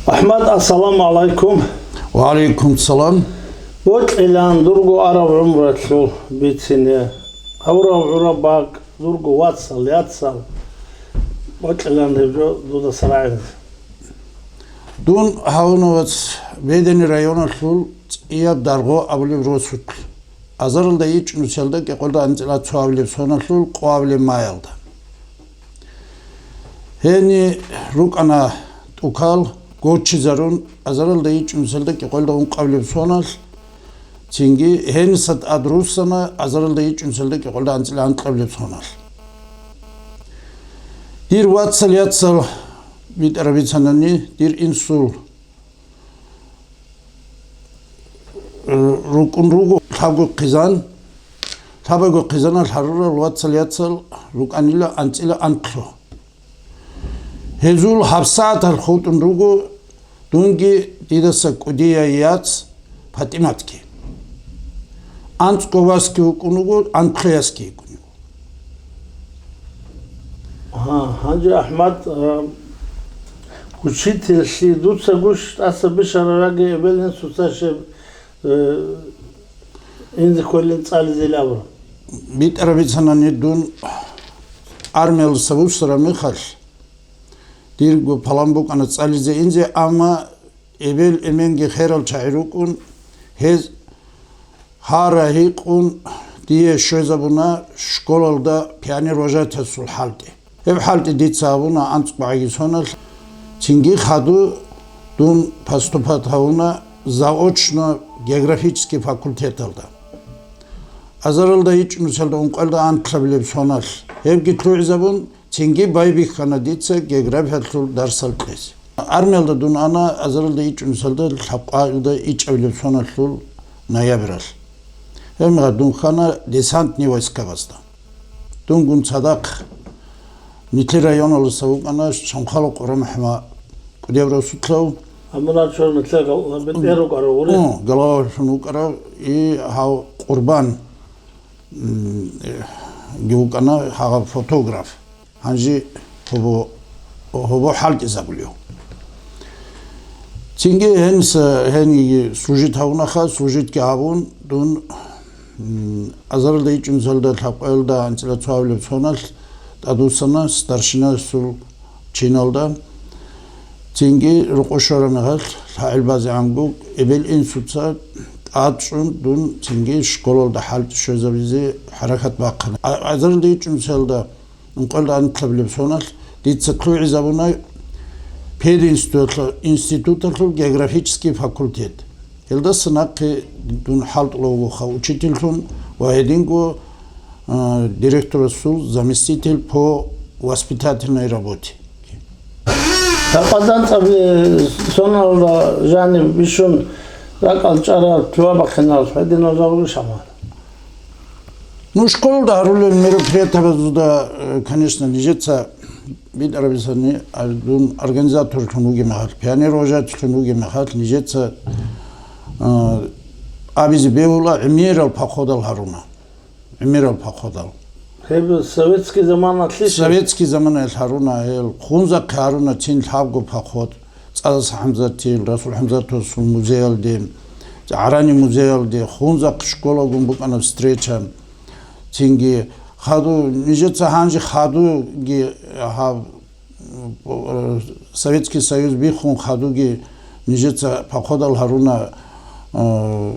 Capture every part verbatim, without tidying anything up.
АхӀмад, ассаламу гӀалайкум. Ва гӀалайкум салам. Бокьилан дурго араб гӀумралъул бицине, гьавурав гӀураб бакӀ, дурго вацал, яцал. Бокьилан гьеб жо дуда сарагӀиназе. Дун гьавуна, вац, Бедени районалъул ЦӀияб Дарго абулеб росулъ, азаралда ичӀнусиялда кӀикъоялда анцӀила цоабилеб соналъул къоабилеб маялда. Гьени рукӀана тӀукал гочизарун азаралда ичӀнусиялда кӀикъоялда ункъабилеб соналъ, цинги гьениса тӀад руссана азаралда ичӀнусиялда кӀикъоялда анцӀила анкьабилеб соналъ. Дир вацал-яцал битӀараб бицанани, дир инсул рукӀун руго лъабго хъизан, лъабаго хъизаналъ гьарурал вацал-яцал рукӀанила анцӀила анкьлъу. Гьезул гьабсагӀаталъ хутӀун руго дунги дидаса кӀудияй яц ПатӀиматги. АнцӀго васги вукӀун вуго, анкьлъу ясги йикӀун йиго. Гьа, гьанже, АхӀмад, а, учительлъи дуца гуш тӀаса бишарараги эбел-инсуца щиб, э, инзе кколин цӀализейилан абура. БитӀараб бицанани, дун армиялдаса вуссараб мехалъ, дирго палан букӀана цӀализе инзе, амма эбел-эменги херал чагӀи рукӀун, гьез гьара гьикъун дие щвезабуна школалда пионервожатиялъул хӀалтӀи. Гьеб хӀалтӀи дица гьабуна анцӀго гӀаги соналъ, цинги хадув дун поступать гьавуна заочно географический факультеталда. Азаралда ичӀнусиялда ункъоялда анкьабилеб соналъ гьебги лъугӀизабун, цинги байбихьана дица географиялъул дарсал кьезе. Армиялда дун ана азаралда ичӀнусиялда лъабкъоялда ичӀабилеб соналъул ноябралъ. Гьебмехалъ дун хьана десантный войскабазда. Дунгун цадахъ Нилъер районалдаса вукӀана Шамхалов КъурамухӀамад, кӀудияб росулъав. Амма начо нилъер гал-, бетӀер вукӀарав гъури? О, главалъун вукӀарав, и гьав Къурбан, м, э, ги вукӀана гьагъаб фотограф. Гьанже гьобо, гьобо хӀалтӀизабулев. Цинги гьениса, гьениги служить гьавунаха, служитьги гьавун, дун, м, азаралда ичӀнусиялда лъабкъоялда анцӀила цоабилеб соналъ тӀадвуссана старшинасул чиналда. Цинги рокъов щвараб мехалъ, лъагӀел базегӀанго, эбел-инсуца тӀадчӀун, дун цинги школалда хӀалтӀи щвезабизе хӀаракат бахъана. А-, азаралда ичӀнусиялда ункъоялда анкьабилеб соналъ дица лъугӀизабуна пединституталъ-, институталъул географический факультет. Гьелдаса нахъе дун хӀалтӀула вугоха учительлъун ва гьединго, а, директорасул заместитель по воспитательной работе. Гьаб къадан цӀаби соналда жаниб бищун ракӀал чӀараб туабахъинал гьединал жал ругищ гьаб? Ну, школалда гьарулел мероприятиябазда, э, конечно, нижеца битӀараб бицани, а, дун организаторлъун вугеб мехалъ, пионервожатиялъун вугеб мехалъ, нижеца, э, абизе бегьула, гӀемерал походал гьаруна. ГӀемерал походал. Гьеб советский заманалъищ? Советский заманаялъ гьаруна гьел. Хунзахъе гьаруна цин лъабго поход. ЦӀадаса ХӀамзатил, Расул ХӀамзатовасул музеялде, ГӀарани музеялде, Хунзахъ школагун букӀана встреча. Цинги хаду, нижеца гьанже хадуги гьаб, э, Советский Союз биххун хадуги нижеца походал гьаруна, э,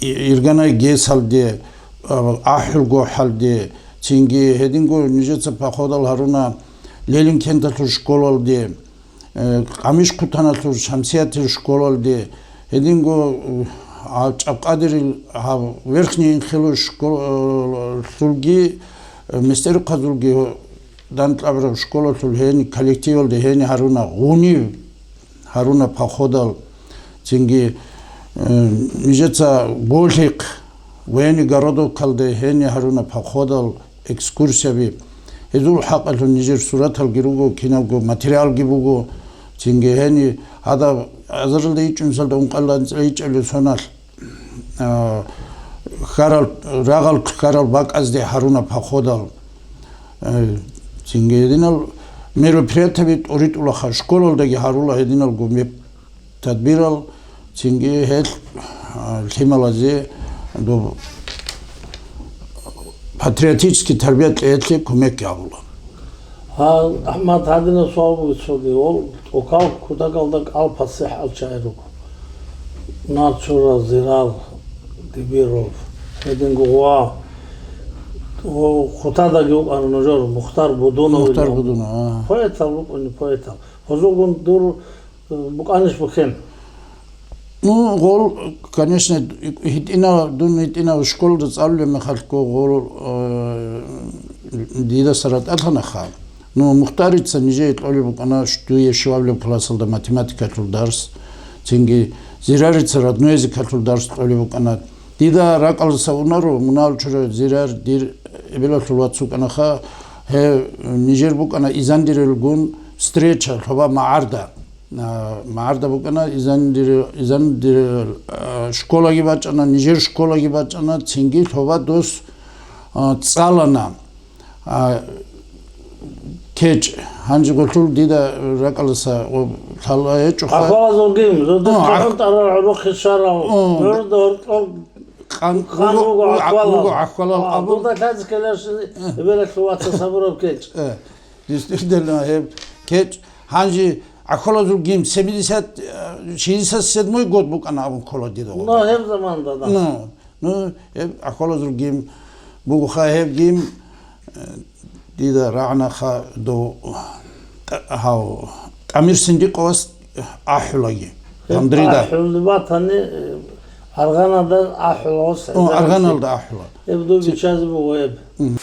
И-, Ирганай ГЭСалде, э, АхӀулгохӀалде, цинги гьединго нижеца походал гьаруна Ленинкенталъул школалде, э, Къамишхъутаналъул Шамсиятил школалде, гьединго, э, а, ЧӀабкъадирил гьаб Верхний Инхелу школ-, э, лъулги, э, Местерухъазулги данкьабураб школалъул гьени коллективалде гьени гьаруна, гъунив гьаруна походал, цинги, э, нижеца Болъихъ, Военный городокалде гьени гьаруна походал, экскурсияби. Гьезул хӀакъалъулъ нижер сураталги руго, кинабго материалги буго. Цинги гьени гьадаб азаралда ичӀун, мисалда, ункъоялда анцӀила ичӀабилеб соналъ, а, хьарал, рагъал хьарал бакӀазде гьаруна походал. Э, цинги гьединал мероприятияби тӀуритӀулаха, школалдаги гьарула гьединалго меп тадбирал, цинги гьел, а, лъималазе доб патриотический тарбия кьеялъе кумекги гьабула. Гьа, АхӀмад, гьадинаб суал буго цоги. Гьол тӀокӀал кутакалда кӀал пасихӀал чагӀи руго. Начура, Зирар, Дибиров, гьединго ва, ва хутадаги вукӀана нужер Мухтар Будунов. Мухтар Будунов, а. Поэтал рукӀуни, поэтал. Гьозулгун дур, э, букӀанищ бухьен? Ну, гъол, конечно, гьитӀинав, дун гьитӀинав школда цӀалулеб мехалъго гъол, э, дида сара тӀалъанаха. Ну, Мухтарица нижее кьолеб букӀана дуе щуабилеб классалда математикалъул дарс, цинги Зирарица родной языкалъул дарс кьолеб букӀана. Дида ракӀалдаса унаро, мунагьал чура Зирар дир эбелалъул вац вукӀанаха, гьев нижер букӀана изандирелгун встреча лъоба магӀарда. А, магӀарда букӀана изандир-, изандирел, а, школаги бачӀана, нижер школаги бачӀана, цинги лъоба дос, а, цӀалана. А, кечӀ, гьанже гъолъул дида ракӀалдаса гъоб лъала гьечӀоха. Ахвалазул гим, зодиз О, ах- цӀухӀун тӀарал гӀурухъе щварав, О, нур доркьоб къан-, къан вуго, вуго, ахвалал. Вуго ахвалал А, абун. Дуда лъазе ккеларищ, Э. Эбелалъул вацас гьабураб кечӀ? Э, действительно, гьеб кечӀ. Гьанже ахвалазул гим семьдесят, э, шестьдесят седьмой год букӀана абун ккола дида. Ну, гъоб. Гьеб заманда, да. Ну, Ну, гьеб ахвалазул гим бугоха, гьеб гим, э, дида рагӀнаха дов, тӀа-, гьав, Тамир Синдикъовас ахӀулаги. Гьеб Гьандрида. АхӀулеб батани, э, аргъаналда ахӀулаго. О, аргъаналда ахӀула. Гьеб дов Ци- бичазе буго гьеб. Мгм.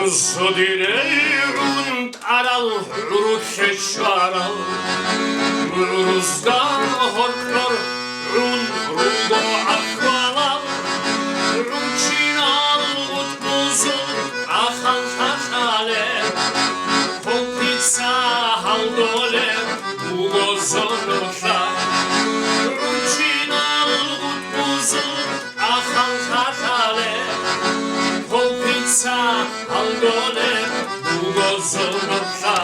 Зодирел гӀун тӀарал гӀурухъе щварал, гӀурузда гьоркьор гӀун руго ахвалал, гӀунчинал гъутӀбузул ахал хӀалхьалеб, хъулпица гьалдолеб буго зонолъа. ГӀунчинал гъутӀбузул ахал хӀалхьалеб, хъулпица гьалдолеб буго зонолъа.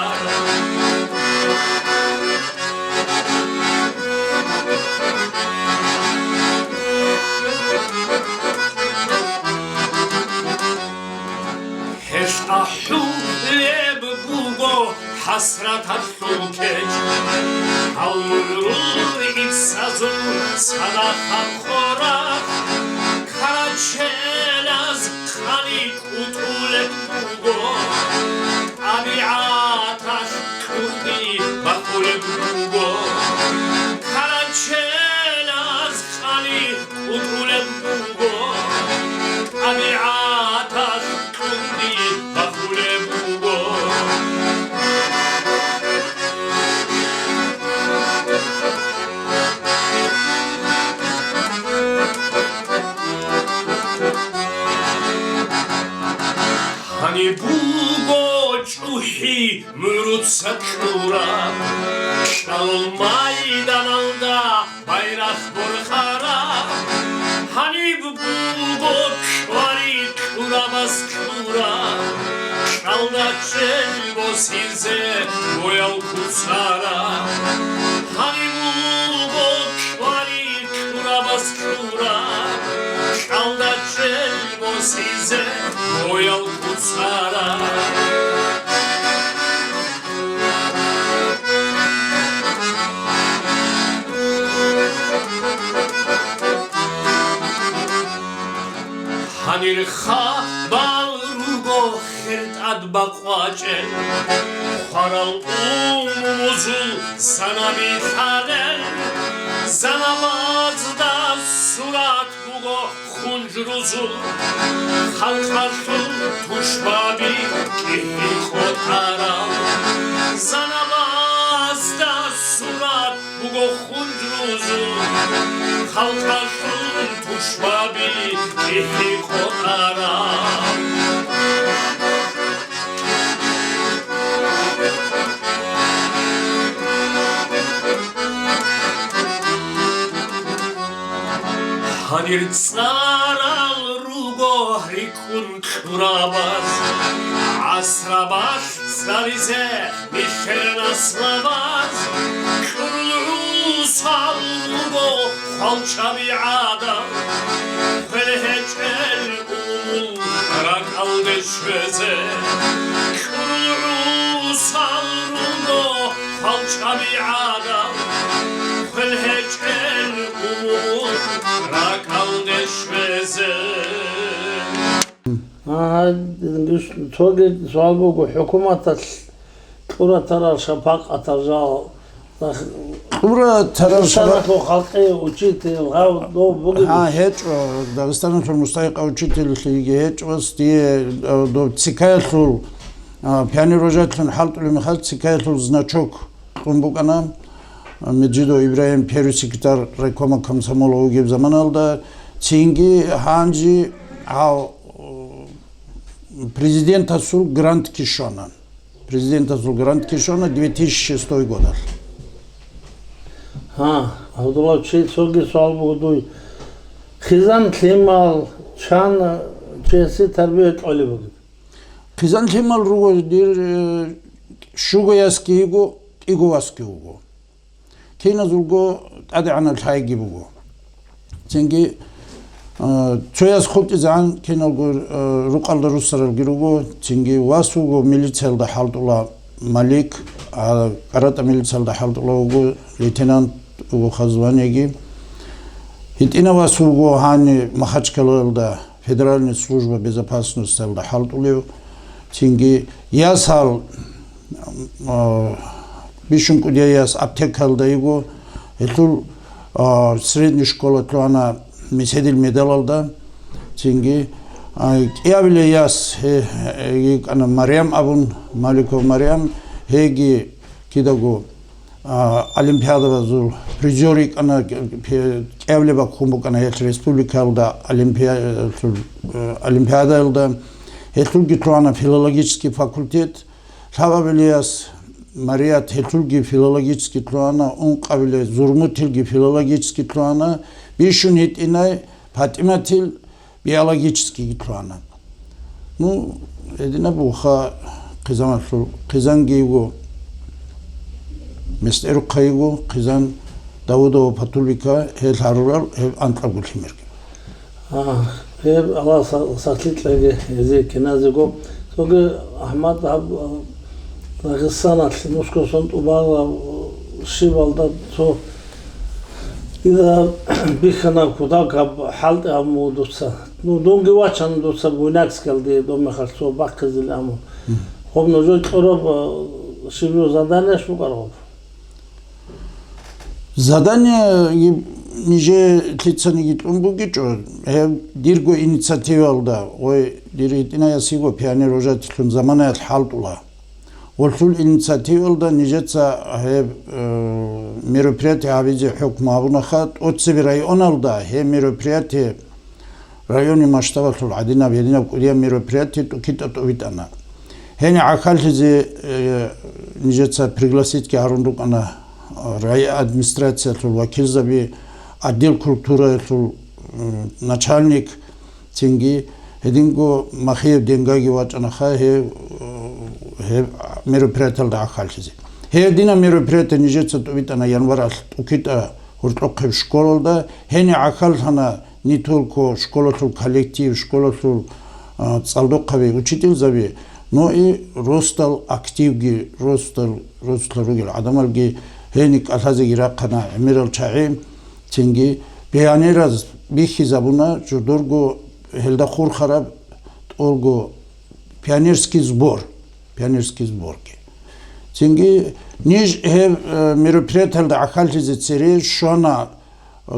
Гьелъ ахӀулеб буго хӀасраталъул кечӀ, гьал гӀурул иццазул цадахъ хъорахъ, карачелаз къали кӀутӀулеб буго, тӀабигӀаталъ кьурги бахулеб буго. Карачелаз къали кӀутӀулеб буго, тӀабигӀаталъ кьурги бахулеб буго. Гьаниб буго чӀухӀи мугӀруца кьураб, кьалул майданалда байрахъ борхараб. Гьаниб буго кьвари кьурабаз кьураб, кьалда чел босизе боял куцараб. Гьаниб буго кьвари кьурабаз кьураб, кьалда чел босизе боял куцараб. Гьанир хабал руго хер тӀад бакъвачӀел, хварал умумузул санаби лъалел, занабазда Сурат буго хунжрузул, халкъалъул тушбаби кӀихӀи къотӀарал. Занабазда сурат буго хунжрузул, халкъалъул тушбаби кӀихӀи къотӀарал. Гьанир цӀарал руго рикӀкӀун кьурабаз, гӀасрабалъ цӀаризе нилъер наслабаз. КьургӀусал руго хвалчӀаби гӀадал, хвел гьечӀел умумул ракӀалде щвезе. КьургӀусал руго хвалчӀаби гӀадал, хвел гьечӀел умумул ракӀалде щвезе. Агьа, цоги суал буго, хӀукуматалъ кьуратарал шапакъатал жал, кьуратарал шапа- Дагъистаналъул халкъи учитель гъав дов бугеб? Гьа, гьечӀо. Дагъистаналъул мустахӀикъав учительлъиги гьечӀо. Дие, а, дов ЦК-ялъул, а, пионервожатилъун хӀалтӀулеб мехалъ ЦК-ялъул значок кьун букӀана, а, Меджидов Ибрагьим, первый секретарь райкома комсомола вугеб заманалда, цинги гьанже гьав, президентасул грантги щвана. Президентасул грантги щвана две тысячи шестой годалъ. Гьа, ГӀабдулла, чи цоги суал буго дуе. Хизан лъимал чан чиясе тарбия кьолеб бугеб? Хизан лъимал руго дир, э, щуго ясги йиго, кӀиго васги вуго. Киназулго тӀадегӀанаб лъайги буго. Цинги, а, цояс хутӀизегӀан киналго, а, рукъалда руссаралги руго, цинги вас вуго милициялда хӀалтӀула Малик, а, КӀаратӀа милициялда хӀалтӀула вуго, лейтенант вуго ха званиеги. ГьитӀинав вас вуго гьани Махачкалаялда Федеральная служба безопасностиялда хӀалтӀулев. Цинги ясал, а, бищун кӀудияс аптекалда йиго, гьелъул, а, средний школа лъугьана меседил медалалда. Цинги, а, кӀиабилей яс, гье, гье, йикӀана Марям абун, Маликов Марям, гьеги кидаго а, олимпиадабазул призер йикӀана, пе-, кӀиабилеб бахъун букӀана гьелъ республикаялда олимпиа-, э, олимпиадаялда. Гьелъулги лъугьана филологический факультет. Лъабабилияс Марият гьелъулги филологический лъугьана, ункъабиле Зурмутилги филологический лъугьана, бищун гьитӀинай ПатӀиматил биологическийги лъугьана. Ну, гьединаб буха хъизаналъул, хъизанги йиго, МестӀерухъа йиго, хъизан Давудова Патулика, гьел гьарурал, гьеб анкьабго лъимерги. А, гьеб Аллагьас сахлъи кьеги гьезие киназего. Цоги, АхӀмад, гьаб, а, Дагъистаналъ нусго сон тӀубала, а, щибалда цо Дида бихьана кутак гьаб хӀалтӀи гьаб мун дуца. Ну, дунги вачана дуца Буйнакскалде, доб мехалъ цо бахъизилан мун. Мгм. Гьоб нужер кьураб, а, щиб жо заданиеш букӀараб гьоб? Задание нижее лъицаниги кьун бугичӀо, гьеб дирго инициативалда, ой, дир гьитӀинаяс йиго пионервожатилъун заманаялъ хӀалтӀула. Гъолъул инициативалда нижеца гьеб, э, мероприятие гьабизе хӀукму гьабунаха, тӀоцебе районалда гьеб мероприятие, районный масштабалъул гӀадинаб гьединаб кӀудияб мероприятие тӀукӀитӀа тӀубитӀана. Гьениб гӀахьаллъизе, э, нижеца пригласитьги гьарун рукӀана, э, райадминистрациялъул вакилзаби, отдел культураялъул, м, начальник, цинги гьединго Махиев Денгаги вачӀанаха гьев, гьеб мероприятиялда гӀахьаллъизе. Гьединаб мероприятие нижеца тӀубитӀана январалъ ТӀукитӀа гьоркьохъеб школалда, гьениб гӀахьаллъана не только школалъул коллектив, школалъул, а, цӀалдохъаби, учительзаби, но и росдал активги, росдал, росла ругел гӀадамалги гьениб кӀалъазеги рахъана гӀемерал чагӀи. Цинги пионераз бихьизабуна жодорго гьелда хурхараб тӀолго пионерский сбор, пионерский сборги. Цинги ниж гьеб, э, мероприятиялда гӀахьаллъизе цере щвана,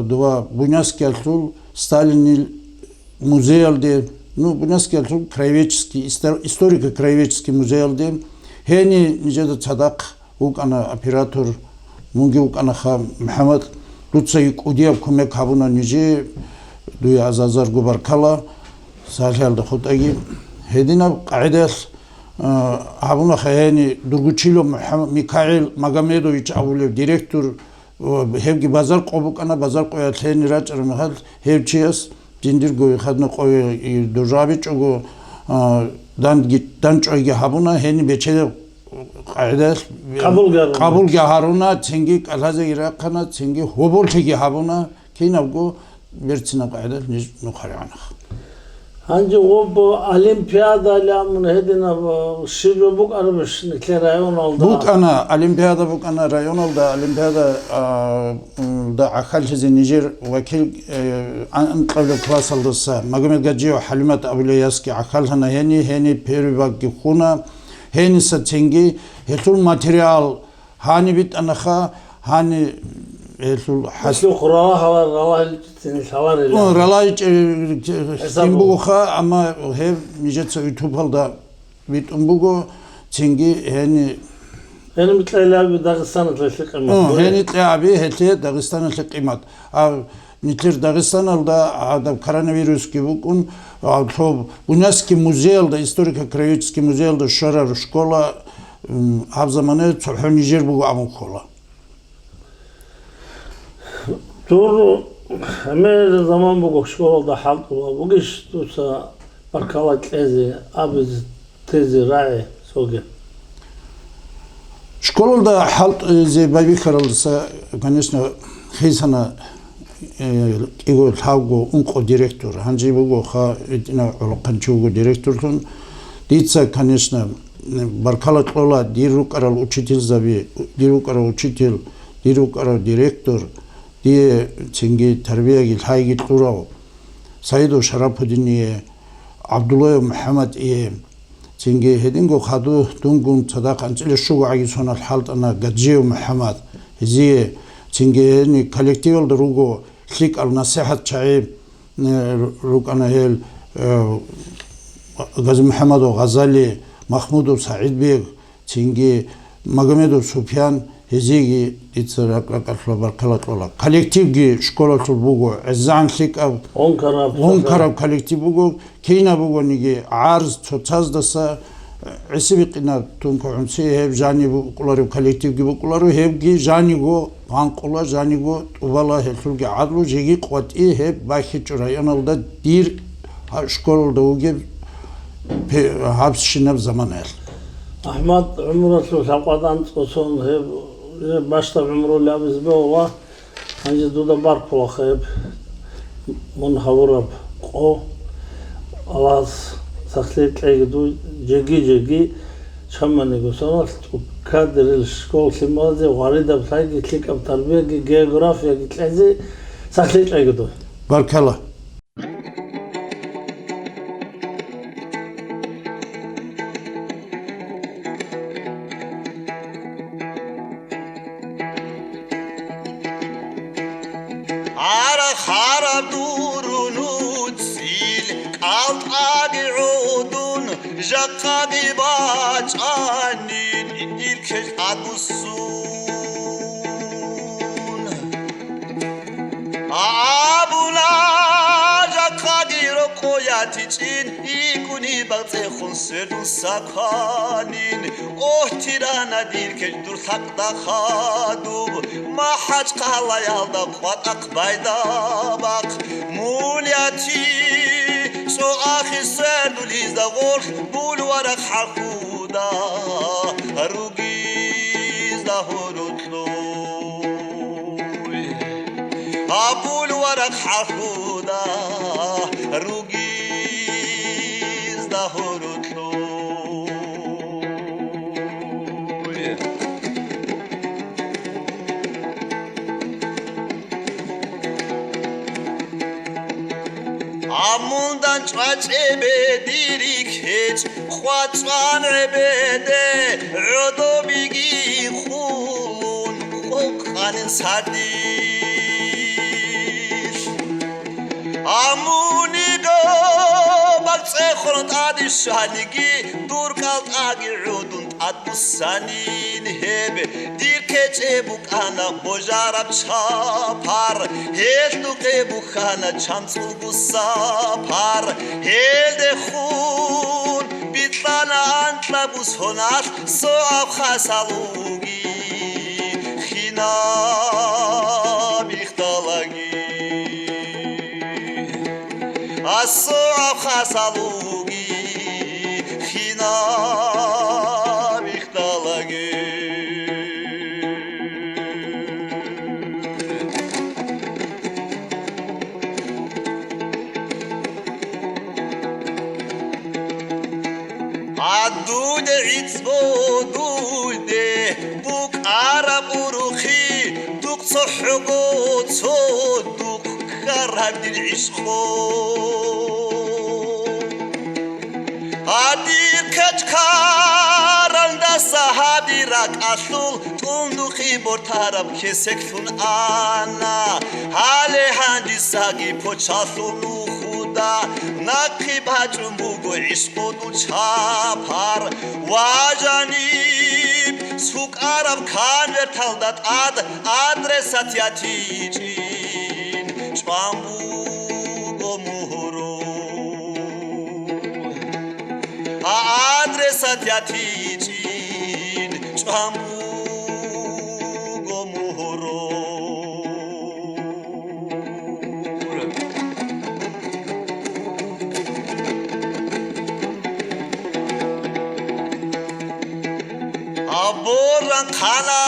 дова Буйнакскиялъул Сталинил музеялде, ну, Буйнакскиялъул краеведческий, истор-, историко-краеведческий музеялде, гьени нижеда цадахъ вукӀана оператор, мунги вукӀанаха, МухӀаммад, дуцаги кӀудияб кумек гьабуна нижее, дуе азазарго баркала, сахлъиялда хутӀаги. Гьединаб къагӀидаялъ, а, гьабунаха гьени дургучило МухӀаммад, МикагӀил Магомедович абулев директор, ва гьебги базар къо букӀана, базар къоялъ гьени рачӀараб мехалъ гьев чияс жиндирго выходной къо и дужа гьабичӀого, а, данги-, дандчӀвайги гьабуна, гьени бечедаб къагӀидаялъ къабулги гьаруна. Къабулги гьаруна, цинги кӀалъазеги рахъана, цинги гьоболлъиги гьабуна, кинабго берцинаб къагӀидаялъ ниж нухаригӀанах. Гьанже гъоб олимпиадали амун гьединаб, а, щиб жо букӀарабищ нилъер районалда? БукӀана, олимпиада букӀана районалда, олимпиада, а, м, да гӀахьаллъизе нижер вакил, э, ан-, анкьабилеб классалдаса Магомедгаджиева ХӀалимат абулей ясги гӀахьаллъана гьени, гьени первый багги хуна, гьениса цинги гьелъул материал гьани битӀанаха, гьани гьелъул хӀас-, Гьелъул хъурала гьалар, рала гьелчӀицин лъаларила. О, рала гьечӀе-, ХӀисаб кин буго. Бугоха, амма гьеб нижеца ютубалда битӀун буго, цинги гьени. Гьени кьела аби Дагъистаналъе къимат. О, гьени кьела аби гьелъе Дагъистаналъе къимат. А нилъер Дагъистаналда гьадаб коронавирусги букӀун, а, лъо Буйнакский музеялда, историко-краеведческий музеялда щвараб школа, м, гьаб замана цохӀо нижер буго абун ккола. Дур гӀемер заман буго школалда хӀалтӀула. Бугищ дуца баркала кьезе, абизе, тезе рагӀи цоги? Школалда хӀалтӀизе байбихьаралдаса, конечно, хисана, э, кӀиго, лъабго, ункъо директор. Гьанже буго ха, гьитӀинав гӀолохъанчи вуго директорлъун. Дица, конечно, баркала кьола дир рукӀарал учительзаби, дир рукӀарав учитель, дир рукӀарав директор, дие цинги тарбияги лъайги кьурав Саидов Шарапудине, ГӀабдуллаев МухӀаммадие, цинги гьединго хадур дунгун цадахъ анцӀила щуго гӀаги соналъ хӀалтӀана Гаджиев МухӀаммад, гьезие, цинги гьени коллективалда руго лъикӀал насихӀатчагӀи, э, рукӀана гьел, э, ГъазимухӀаммадов Гъазали, Махмудов СагӀидбег, цинги Магомедов Суфиян, гьезиеги дица ракӀ-ракӀалъула баркала кьола. Коллективги школалъул буго, гӀезегӀан лъикӀаб, гъункараб, гъункараб коллектив буго, кинаб бугониги гӀарз цоцаздаса, э, гӀисибикъинаб тункагӀунси гьеб жаниб букӀуларев коллективги букӀуларо, гьебги жаниго гъанкъула, жаниго тӀубала, гьелъулги гӀадлу жеги къватӀи гьеб бахьичӀо районалда дир гьаб школалда вугеб пе-, гьабщинаб заманаялъ. АхӀмад гӀумралъул лъабкъоялда анцӀго сон гьеб, гьеб бащдаб гӀумрули абизе бегьула, гьанже дуда баркулаха гьеб мун гьавураб къо. Аллагьас сахлъи кьеги дуй, жеги-жеги чаманиго соналъ тӀукӀадерил школ лъималазе гъваридаб лъайги, лъикӀаб тарбияги, географияги кьезе сахлъи кьеги дуй. Баркала. Гьара-хара дурун уцил, кӀалтӀаги гӀодун, жакъаги бачӀанин, иркел тӀадвуссун. Абуна, жакъаги рокъоятичӀин, икӀуни бацӀцӀехун свердун саканин. Охтирана дир кечӀ дур лъакъда хадуб, МахӀачхъалаялда къватӀахъ байдабахъ. Мун ятичӀо ахир свердулизда гъорлъ, бул варахъ хӀалхуда ругизда гьоркьоб. Абул варахъ хӀалхуда ругизда гьоркьоб. Амундан чӀвачӀебе дир кечӀ, къвачӀван гӀебеде гӀодобиги хъулун, къокъанин сади. Щваниги дур кӀалтӀаги гӀодун тӀад буссанин гьеб, дир кечӀеб букӀана божараб чапар, гьелъухъе бухьана чанцӀулгу сапар, гьелдехун бикьана анкьаб бусоналъ согӀаб хасалуги, хинаб ихталаги. АсогӀаб хасалуги, хинаб ихталаги. Гьадуде гӀицӀбодулде букӀараб урухъи, духъ цохӀого цо духъ ккараб дир гӀишкъо. Гьадир кечӀ ккаралдаса гьадир ракӀалъул тӀундухъи бортараб кесеклъун ана. Гьале гьанжесаги почалъул нухуда нахъе бачӀун буго гӀишкъу дул чапар. Ва жаниб цукараб конверталда тӀад адресат ятичӀин чӀван буго мугьру. А адресат ятичӀин чӀван буго мугьру. Аборан хъана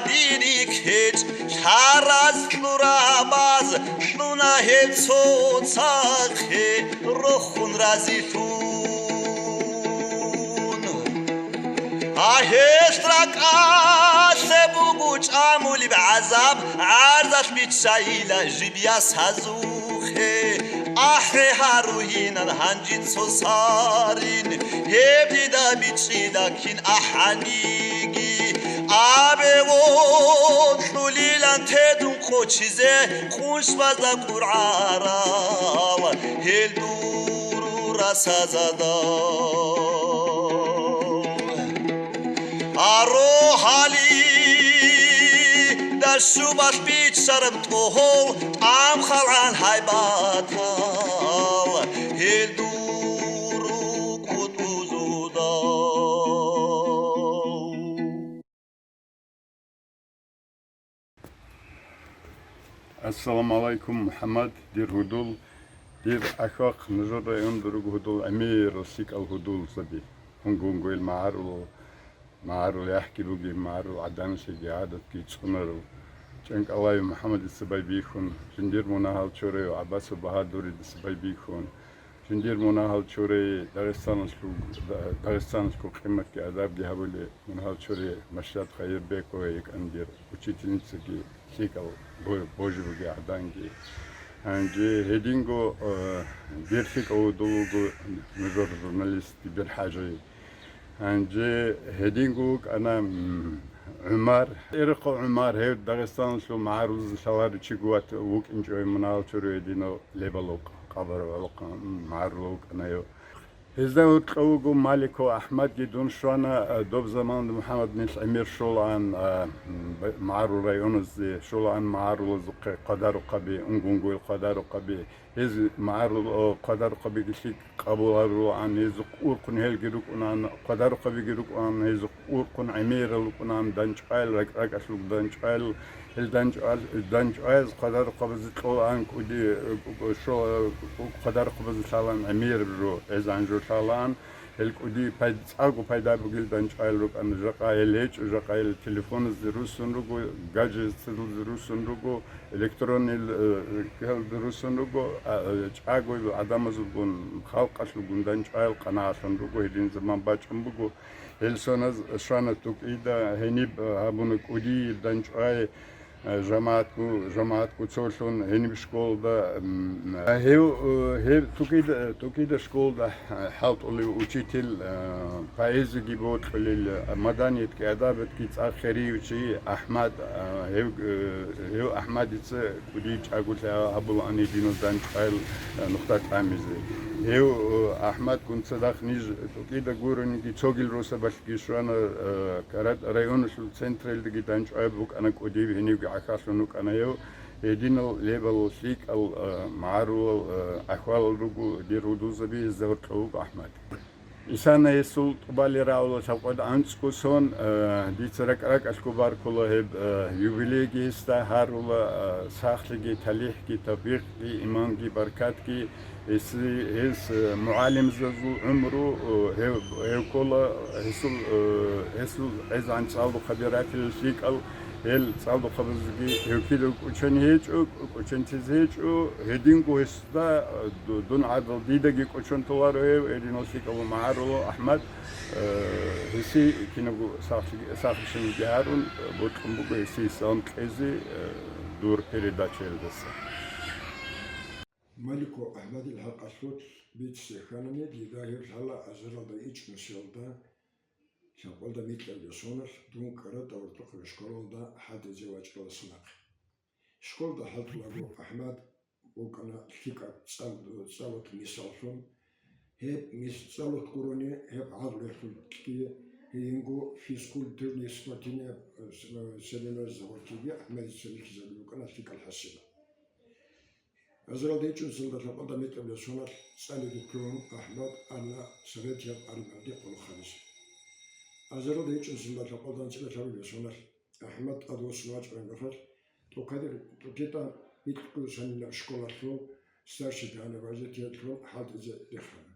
дир кечӀ лъараз кьурабаз, кьуна гьеб цоцахъе рохун разилъун. А гьелъ ракӀалъе буго чӀамулеб гӀазаб, гӀарзалъ биччайила жиб ясазухъе. АхӀе, гьаругьинан гьанжин цо сарин, гьеб дида бичӀчӀила кин ахӀаниги. Абе, вокьулилан тедун къочизе къуншбазда къургӀарал гьел дур расазада. Аро гьалида щубалъ биччараб тӀогьол тӀамхалгӀан гьайбатал гьел дур кӀутӀузуда. Ассаламу гӀалайкум, МухӀаммад, дир гьудул, дир ахвахъ, нужер районда руго гьудул гӀемерал лъикӀал гьудулзаби. Гьунго-гьунгойил магӀарул, магӀарул яхӀги бугеб, магӀарул гӀаданлъиги гӀадатги цӀунарул. ЧӀанкӀалаев МухӀаммадица байбихьун, жиндир мунагьал чорев ГӀаббасов Багьадуридаса байбихьун, жиндир мунагьал чорей Дагъистаналъул, Дагъистаналъул къиматги адабги гьабулей мунагьал чорей Машат Хайирбекова йикӀан дир учительницаги лъикӀал бо-, божи бугей гӀаданги. Гьанже гьединго, э, дир лъикӀав гьудул вуго нужер журналист Дибир ХӀажи. Гьанже гьединго вукӀана, м, ГӀумар, Эрехъо ГӀумар, гьев Дагъистаналъул магӀарулазда лъаларев чи вукӀинчӀо, мунагьал чорей гьединав лебалав къабар гӀолохъан магӀарулав вукӀана гьев. Гьезда гьоркьов вуго Маликов АхӀмадги. Дун щвана, а, доб заман МухӀаммад нилъ гӀемер щолаан, а, м, б-, магӀарул районазде, щолаан магӀарулазухъе хъвадарухъаби, Гьунго-гьунгойил хъвадарухъаби. Гьез магӀарул, о, хъвадарухъабиги лъикӀ къабул гьарулаан, гьезухъ урхъун гьелги рукӀунаан, хъвадарухъабиги рукӀунаан, гьезухъ урхъун гӀемерал рукӀунаан, дандчӀваял, ракӀ-, ракӀалъул дандчӀваял, гьел дандчӀвал-, дандчӀваяз хъвадарухъабазе кьолаан кӀуди, э, шо-, э, хъвадарухъабазе лъалаан гӀемераб жо, гьез гьанжо лъалаан, гьел кӀуди пай-, цӀакъго пайда бугел дандчӀваял рукӀана, жакъа гьел гьечӀо, жакъа гьел телефоназде руссун руго, гаджетазде руссун руго, электронный, э, гьелде руссун руго, а, э, чӀагояб гӀадамазулгун, халкъалъулгун дандчӀваял къанагӀаллъун руго, гьедин заман бачӀун буго. Гьел соназ щвана тӀокӀида, гьениб, э, гьабуна кӀудияб дандчӀвай, э, жамагӀатгу, жамагӀатгу цолъун, гьениб школда, м, э, гьев, э, гьев тӀокӀида, тӀокӀида школда, э, хӀалтӀулев учитель, э, поэзиги бокьулел, э, маданиятги, адабиятги цӀакъ хирияв чи АхӀмад, э, гьев, э, гьев АхӀмадица кӀудияб чӀаголъи гьабулаан гьединал дандчӀваял, э, нухда тӀамизе. Гьев, э, АхӀмадгун цадахъ ниж тӀокӀида гурониги цогил росабалъги щвана, э, Карат районалъул централдаги дандчӀвай букӀана кӀудив, гьенивги гӀахьаллъун вукӀана гьев. Гьединал лебал лъикӀал, э, магӀарулал, э, ахвалал руго дир гьудулзаби, гьезда гьоркьов вуго АхӀмад. Исана гьесул тӀубали рагӀула лъабкъоялда анцӀго сон, э, дица ракӀ-ракӀалъго баркула гьеб, э, юбилейги гьесда гьарула, э, сахлъиги, талихӀги, тавфикъги, иманги, баркатги. Гьес, гьес, э, мугӀалимзабазул гӀумру, э, гьев, гьев ккола, гьесул, э, гьесул гӀезегӀан цӀалдохъаби ратила лъикӀал, гьел цӀалдохъабазги гьев кидаго кӀочон гьечӀо, кӀочон тезе гьечӀо, гьединго гьесда, э, ду-, дун гӀадал дидаги кӀочон толаро гьев, гьединал лъикӀал магӀарулав АхӀмад, э, гьесие кинабго сахлъи-, сахлъиги гьарун, э, бокьун буго гьесие салам кьезе, э, дур передачаялдаса. Малико АхӀмадил хӀакъалъулъ бицизе хьанани, дида гьеб лъала азаралда ичӀнусиялда, лъабкъоялда микьабилеб соналъ дун Карат аварагьалда школалда хӀалтӀизе вачӀаралдаса нахъе. Школалда хӀалтӀулаго АхӀмад вукӀана лъикӀаб цӀал-, цӀалулъ мисаллъун. Гьеб мис-, цӀалулъ гурони, гьеб гӀакълуялъулъги, гьединго физкультурный спортивный, э, с-, э, соревнованиязда гьоркьоги АхӀмадица бихьизабулеб букӀана лъикӀал хӀасил. Азаралда ичӀнусиялда лъабкъоялда микьабилеб соналъ цӀалиги лъугьун, АхӀмад ана советияб армиялде къуллукъ гьабизе. Азаралда ичӀнусиялда лъабкъоялда анцӀила лъабабилеб соналъ АхӀмад тӀадвуссун вачӀараб мехалъ, тӀокӀаб-, тӀокӀаб микьго санилаб школалъул старший доярный вожатияллъун хӀалтӀизе рехана.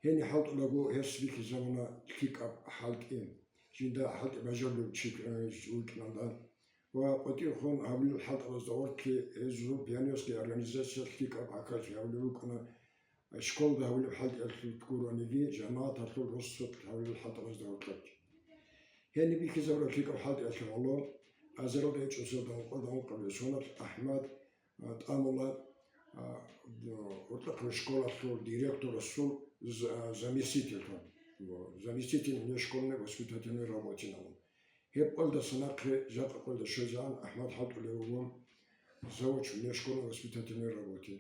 Гьениб хӀалтӀулаго гьес бихьизабуна лъикӀаб хӀалтӀи, жинда хӀалтӀи бажарулев чи, э, вукӀиналда ва къватӀирхъун гьабулел хӀалтӀабазда гьоркье гьезул пионерский организация лъикӀаб гӀахьаллъи гьабулеб букӀана, школалда гьабулеб хӀалтӀиялъулъ гурониги, жамагӀаталъул росулъ гьабулел хӀалтӀабазда гьоркьоги. Гьениб бихьизабураб лъикӀаб хӀалтӀиялъе гӀоло, азаралда ичӀнусиялда гьоркьоялда ункъабилеб соналъ АхӀмад, а, тӀамула, а, гьоркьохъеб школалъул директорасул з-, а, заместительлъун, заместитель внешкольно-воспитательной работинавун. Гьеб къоялдаса нахъе жакъа къоялда щвезегӀан АхӀмад хӀалтӀулев вуго завуч внешкольно-воспитательной работи.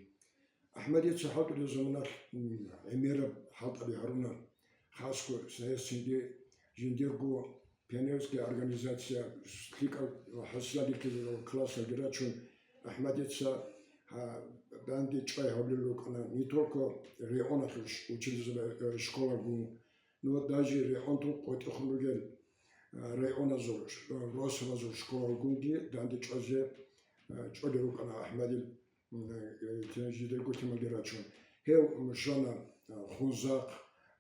АхӀмадица хӀалтӀулеб заманалъ, м, гӀемераб хӀалтӀаби гьаруна, хасго гьесги жиндирго пионерская организация, лъикӀал ва хӀасил бихьизабурал классалги рачун, АхӀмадица, гьа, дандечӀвай гьабулел рукӀана не только районалъул ш-, учительзаби, э, школагун, ну, даже районтул къватӀирхъун ругел, э, районазул ш-, э, росабазул школагунги дандечӀвазе, э, чӀолел рукӀана АхӀмадил, м, э, э, жидерго лъималги рачун. Гьев, м, щвана, э, Хунзахъ,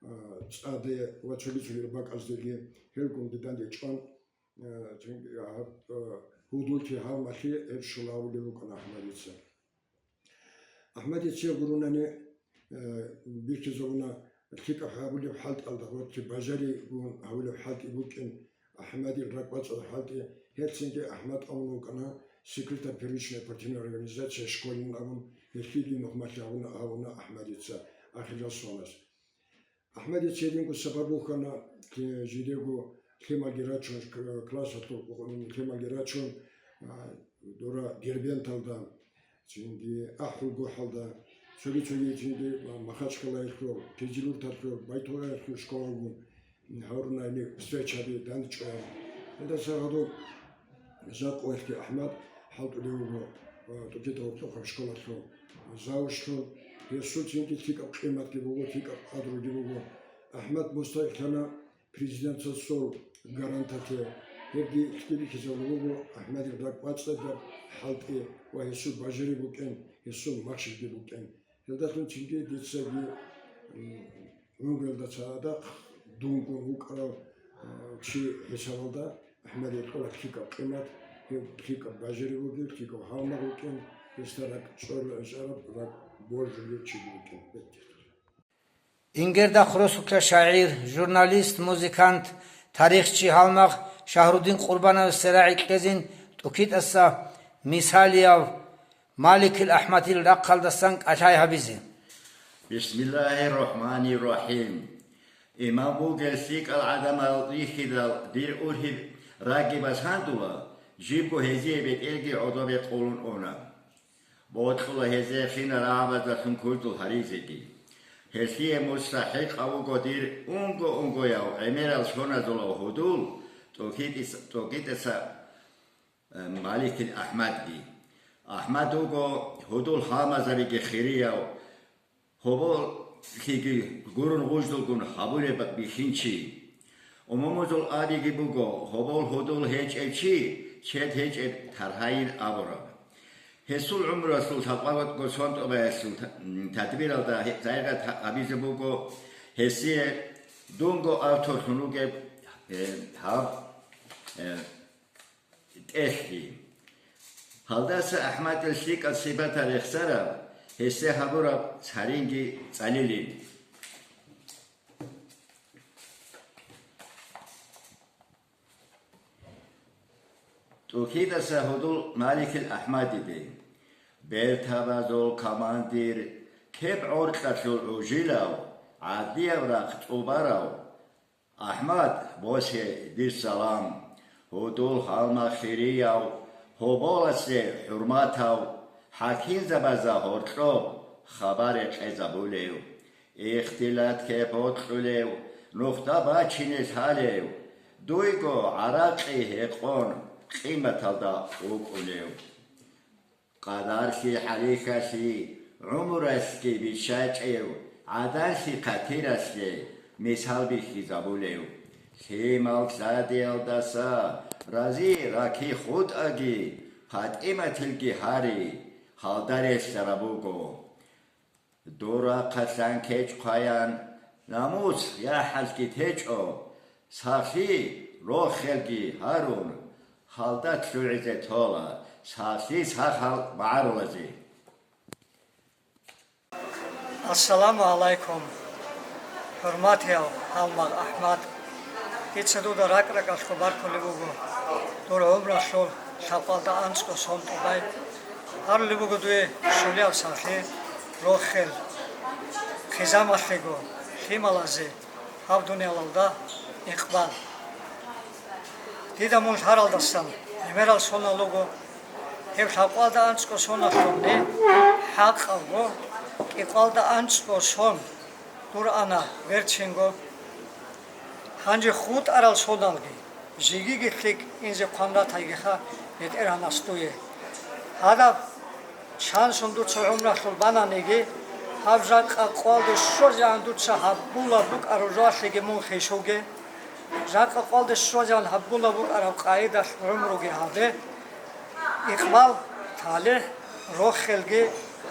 э, ЦӀаде ва цоги-цогидал бакӀаздеги, гьелгун дандечӀван, э, цинги, а, э, гьудуллъи гьалмагълъи гьеб щула гьабулеб букӀана АхӀмадица. АхӀмадица гурунани, э, бихьизабуна лъикӀаб гьабулеб хӀалтӀалда, гьоркье бажаригун гьабулеб хӀалтӀи букӀин, АхӀмадил ракӀбацӀцӀадаб хӀалтӀи. Гьелъ цинги АхӀмад абун вукӀана секретарь первичной партийной организации школин абун, гьелъиеги нухмалъи гьабуна, гьабуна АхӀмадица ахирал соназ. АхӀмадица гьединго сабаб бухьана, те-, жидерго лъималги рачун, к-, классалъул лъималги рачун, а, дора Дербенталда, цинги АхӀулгохӀалда, цоги-цоги цинги Ма-, Махачкалаялъул, Кизилюрталъул, Байтугъаялъул школагун гьаруна гьениб встречаби дандчӀвай. Гьелдаса гьадур Жакъа валъги АхӀмад хӀалтӀулев вуго, а, тӀокӀида гьоркьохъеб школалъул завучлъун. Гьесул цинги лъикӀаб къиматги буго, лъикӀаб къадруги буго. АхӀмад мустахӀикълъана президентасул гаранталъе. Гьебги лъикӀаб бихьизабулеб буго АхӀмадил ракӀбацӀцӀадаб хӀалтӀи ва гьесул бажари букӀин, гьесул махщелги букӀин. Гьелдалъун цинги дицаги, м, гӀумруялда цадахъ дунгун вукӀарав, а, чи хӀисабалда АхӀмадил кьола лъикӀаб къимат, гьев лъикӀаб бажари вугев, лъикӀав гьалмагъ вукӀин, гьесда ракӀ чӀварулев, ракӀ божулев чи вукӀин. Ингер дагъ росулъа шагӀир, журналист, музыкант, тарихчи, гьалмагъ Шагьрудин Къурбановасда рагӀи кьезин тӀокӀитӀаса мисалияв Маликил АхӀмадил рахъалдасан кӀалъай гьабизе. Бисмиллагьир рахӀманир рахӀим. Иман бугел лъикӀал гӀадамал рихьидал дир ургьиб рагги басандула, жибго гьезие бетӀерги гӀодобе къулун уна. Бокьула гьезие хинал рагӀабаздалъун курдул гьаризеги. Гьелъие муса хӀикъав вуго дир унго-унгояв гӀемерал соназулав гьудул ТӀокӀитӀис-, ТӀокӀитӀаса, э, Маликил АхӀмадги. АхӀмад вуго гьудул гьалмагъзабиги хирияв, гьоболлъиги гурун гъуждулгун гьабулеб бихьинчи. Умумузул абиги буго, гьобол гьудул гьечӀев чи чед гьечӀеб таргьайин абураб. Гьесул гӀумруялъул лъабкъоялда анцӀго сон тӀубаялъул та-, тадбиралда гьеб зайгъат гьабизе буго гьесие дунго авторлъун вугеб, э, гьаб, э, тӀехьги. Гьалдаса АхӀмадил лъикӀал сипатал рехсараб, гьесде гьабураб царинги цӀалилин. ТӀокӀитӀаса гьудул Маликил АхӀмадиде, бертабазул командир, кеб гӀоркьалъул гӀужилав, гӀадлияб рахъ тӀубарав, АхӀмад, босе дир салам, гьудул гьалмагъ хирияв, гьоболасе хӀурматав, хӀакимзабазда гьоркьоб хабар рекъезабулев, ихтилатги бокьулев, нухда бачине лъалев, дуйго гӀаракъи гьекъон къиматалда вукӀунев. Къадарлъи хӀалихьалъи гӀумралъги биччачӀев, гӀадалъи хъатиралъе мисал бихьизабулев, лъимал лъадиялдаса рази раки хутӀаги, ПатӀиматилги гьари, гьалда релълъараб буго. Дур рахъалъан кечӀ хъваян, намус, яхӀалги течӀо, сахлъи, рохелги гьарун, гьалда лъугӀизе тола, сахлъи сахал магӀарулазе. Ассаламу гӀалайкум, хӀурматияв гьалмагъ АхӀмад! Дица дуда ракӀ-ракӀалъго баркулеб буго дур гӀумралъул лъабкъалда анцӀго сон тӀубай. Гьарулеб буго дуе щулияб сахлъи, рохел, хъизамалъего, лъималазе гьаб дуниялалда икъбал. Дида мун лъаралдасан гӀемерал сонал руго, гьеб лъабкъалда анцӀго соналъул не хӀакъабго кӀикъоялда анцӀго сон дур ана берцинго. Гьанже хутӀарал соналги, жегиги лъикӀ инзе хъван ратайгиха БетӀергьанас дуе. Гьадаб шансун дуца гӀумралъул бананиги, гьаб жакъа къоялде щвезегӀан дуца гьабулеб букӀараб жоялъеги мун хишуге. Жакъа къоялде щвезегӀан гьабулеб букӀараб къагӀидалъ гӀумруги гьабе. Икъбал, талихӀ, рохелги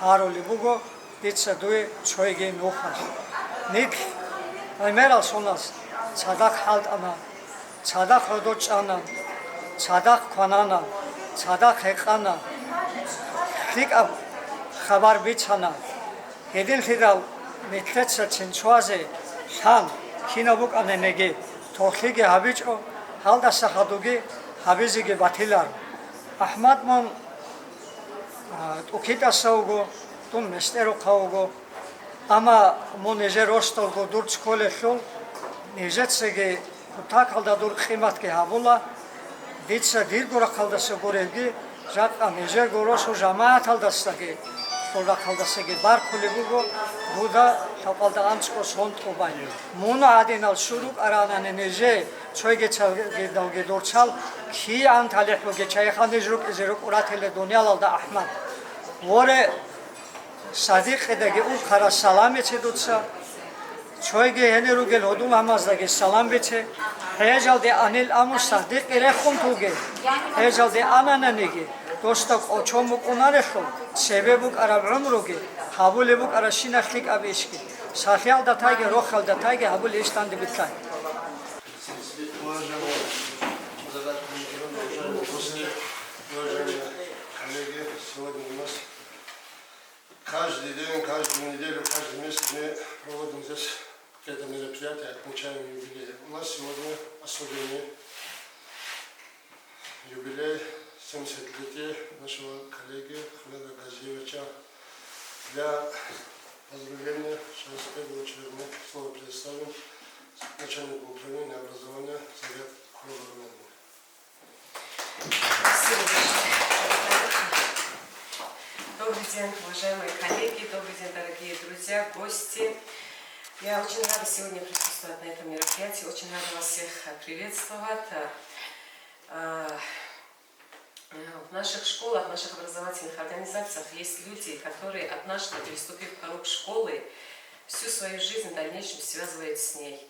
гьарулеб буго дица дуе цойги нухалъ. Нилъ гӀемерал соназ цадахъ хӀалтӀана, цадахъ гӀодор чӀана, цадахъ кванана, цадахъ гьекъана, лъикӀаб хабар бицана. Гьединлъидал нилъеца цинцоязе лъан, кинаб букӀанениги, тохлъиги гьабичӀо, гьалдаса хадуги гьабизеги батиларо. АхӀмад, мун, а, ТӀукитӀаса вуго, дун МестӀерухъа вуго. Амма мун нижер росдалго дур цолъиялъул, нижецаги кутакалда дур къиматги гьабула. Дица дирго рахъалдаса гуребги, жакъа нижерго росу жамагӀаталдасаги, дол рахъалдасаги баркулеб буго дуда лъабкъалда анцӀго сон тӀубай. Мун гӀадинал щур рукӀаранани нижее, цойги цалгидалги дурцал, кигӀан талихӀ бугечӀайха ниж рукӀизе рукӀуратила дуниялалда, АхӀмад. Воре, Садикъидаги урхъарас салам бице дуца. Цойги гьенир ругел гьудул гьамаздаги салам бице. ХӀежалде анил аму Садикъи рехун туге. ХӀежалде анананиги, досда кӀочон букӀунарелъул, цебе букӀараб гӀумруги, гьабулеб букӀарабщинаб лъикӀаб ишги, сахлъиялда тайги, рохалда тайги гьабулеб иш данде бицай. Уважаемые коллеги, сегодня у нас Каждый день, каждую неделю, каждый месяц мы проводим здесь какие-то мероприятия, отмечаем юбилей. У нас сегодня особенный юбилей, семьдесят лет нашего коллеги Ахмеда Газиевича. Для поздравления сейчас в первую очередь мы слово предоставим начальнику управления образования Завет Курбанова. Спасибо большое. Добрый день, уважаемые коллеги, добрый день, дорогие друзья, гости. Я очень рада сегодня присутствовать на этом мероприятии, очень рада вас всех, э, приветствовать. Э, э, в наших школах, в наших образовательных организациях есть люди, которые однажды, переступив порог школы, всю свою жизнь в дальнейшем связывают с ней.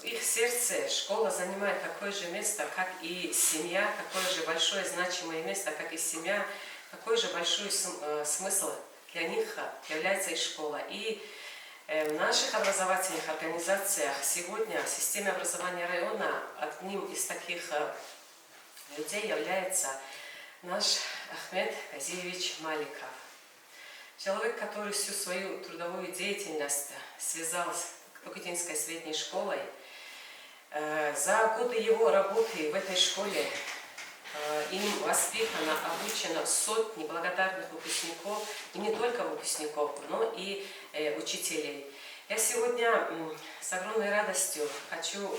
В их сердце школа занимает такое же место, как и семья, такое же большое значимое место, как и семья, такой же большой см- э, смысл для них является и школа. И э, в наших образовательных организациях сегодня в системе образования района одним из таких э, людей является наш Ахмед Газиевич Маликов. Человек, который всю свою трудовую деятельность связал с Капутинской средней школой. Э, за годы его работы в этой школе э, им воспитано, обучено сотни благодарных выпускников, и не только выпускников, но и э, учителей. Я сегодня м, с огромной радостью хочу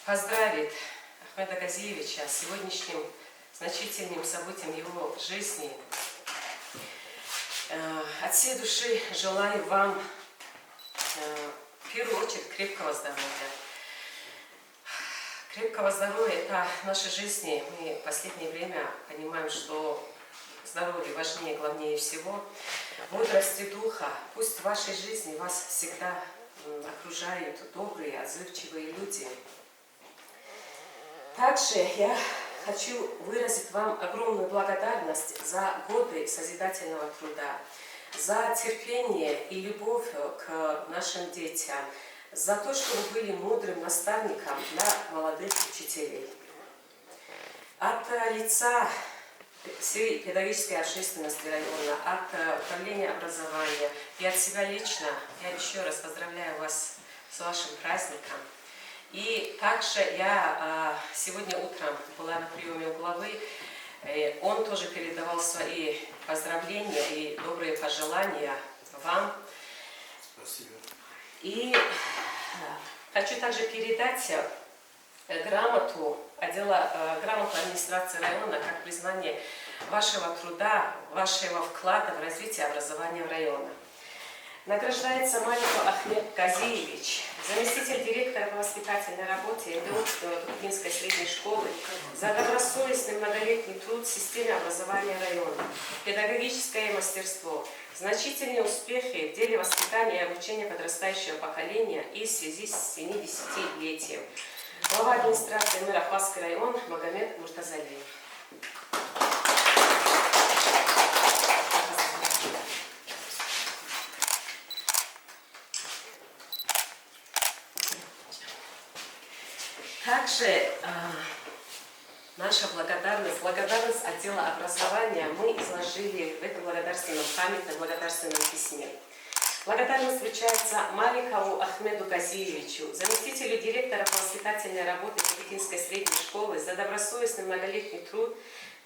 поздравить Ахмеда Газиевича с сегодняшним значительным событием его жизни. Э, От всей души желаю вам э, в первую очередь крепкого здоровья. Крепкого здоровья — это наши жизни. Мы в последнее время понимаем, что здоровье важнее, главнее всего. Бодрости духа. Пусть в вашей жизни вас всегда м, окружают добрые, отзывчивые люди. Также я хочу выразить вам огромную благодарность за годы созидательного труда, за терпение и любовь к нашим детям, за то, что вы были мудрым наставником для молодых учителей. От э, лица всей педагогической общественности района, от э, управления образования и от себя лично я еще раз поздравляю вас с вашим праздником. И также я а, сегодня утром была на приеме у главы. Э, Он тоже передавал свои поздравления и добрые пожелания вам. Спасибо. И э, хочу также передать э, грамоту отдела, э, грамоту администрации района как признание вашего труда, вашего вклада в развитие образования района. Награждается Маликов Ахмед Газиевич, заместитель директора по воспитательной работе МДО Тукуминской средней школы, за добросовестный многолетний труд в системе образования района, педагогическое мастерство, значительные успехи в деле воспитания и обучения подрастающего поколения и в связи с семидесятилетием. Глава администрации мэра Ахвазский район Магомед Муртазалиев. Также а, наша благодарность, благодарность отдела образования мы изложили в этом благодарственном, памятном благодарственном письме. Благодарность вручается Маликову Ахмеду Газиевичу, заместителю директора по воспитательной работе Капитинской средней школы, за добросовестный многолетний труд,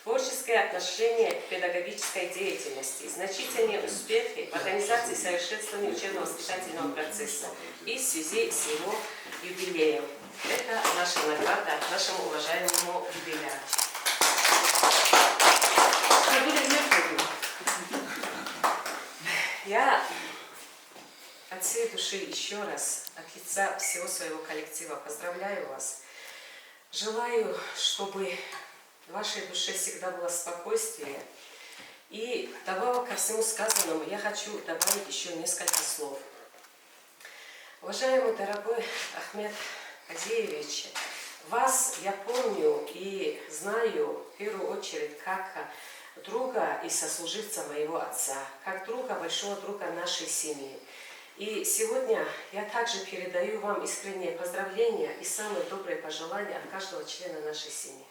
творческое отношение к педагогической деятельности, значительные успехи в организации и совершенствовании учебно-воспитательного процесса и в связи с его юбилеем. Это наша награда нашему уважаемому юбиляру. Я от всей души еще раз, от лица всего своего коллектива поздравляю вас. Желаю, чтобы в вашей душе всегда было спокойствие. И добавок ко всему сказанному я хочу добавить еще несколько слов. Уважаемый, дорогой Ахмед Газиевич, вас я помню и знаю в первую очередь как друга и сослуживца моего отца, как друга, большого друга нашей семьи. И сегодня я также передаю вам искренние поздравления и самые добрые пожелания от каждого члена нашей семьи.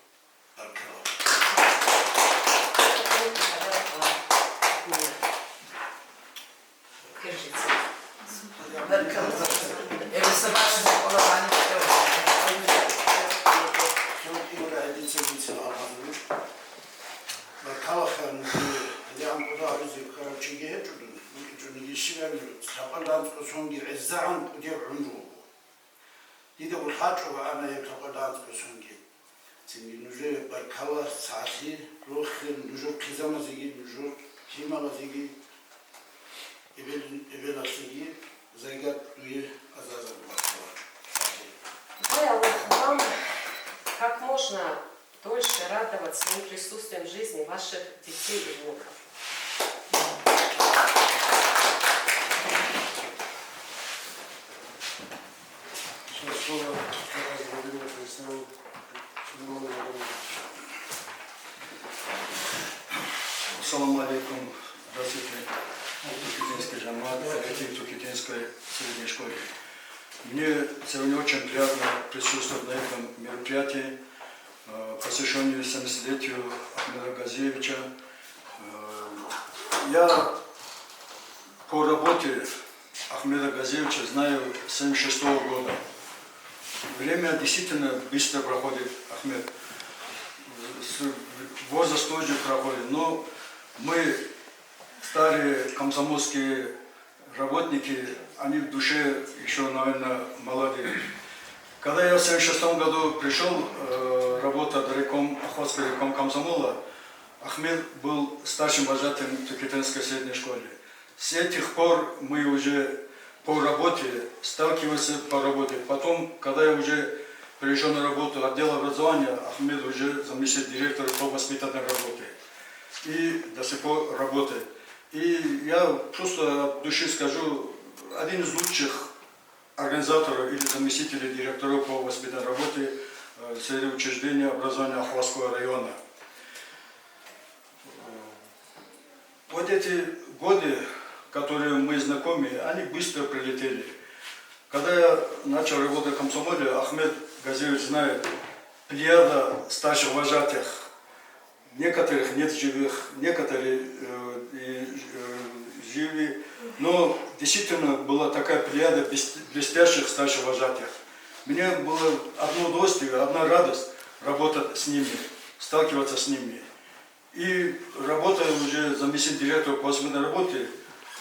Держите. Баркалла, ханум, гьаниб кӀудияв гьарав чиги гьечӀо дун, гьечӀониги щибаб, лъабкъоялда анцӀго сонги гӀезегӀан кӀудияв гӀумру буго. Дида гьечӀого ана гьеб лъабкъоялда анцӀго сонги. Цинги нужее баркалла, сагӀлъи, рохел, нужер хъизамазеги, нужер лъималазеги, эбел-, эбелалъеги. Зайгат дуе азазаб бахъала. Дай Аллах вам как можно дольше радовать своим присутствием жизни ваших детей и внуков. Сейчас слово Михаил Владимирович Сулейман Владимирович. Ассаламу алейкум. Здравствуйте. Тукитинский жамаат, коллектив Тукитинской средней школы. Мне сегодня очень приятно присутствовать на этом мероприятии, э, посвящённом семидесятилетию Ахмеда Газиевича. Э, я по работе Ахмеда Газиевича знаю с семьдесят шестого года. Время действительно быстро проходит, Ахмед. С-, возраст тоже проходит, но мы, старые комсомольские работники, они в душе ещё, наверное, молодые. Когда я в семьдесят шестом году пришёл, э, работать райком, Охотский райком комсомола, Ахмед был старшим вожатым в Тукитинской средней школе. С этих пор мы уже по работе сталкиваемся, по работе. Потом, когда я уже перешёл на работу отдела образования, Ахмед уже заместитель директора по воспитательной работе. И до сих пор работает. И я просто от души скажу, один из лучших организаторов или заместителей директоров по воспитательной работе, э, среди учреждений образования Ахвазского района. Вот эти годы, которые мы знакомы, они быстро пролетели. Когда я начал работать в комсомоле, Ахмед Газиевич знает, плеяда старших вожатых, некоторых нет в живых, некоторые, э, и, э, живы. Но действительно была такая плеяда блест-, блестящих старших вожатых. Мне было одно удовольствие, одна радость работать с ними, сталкиваться с ними. И работая уже заместитель директора по воспитательной работе,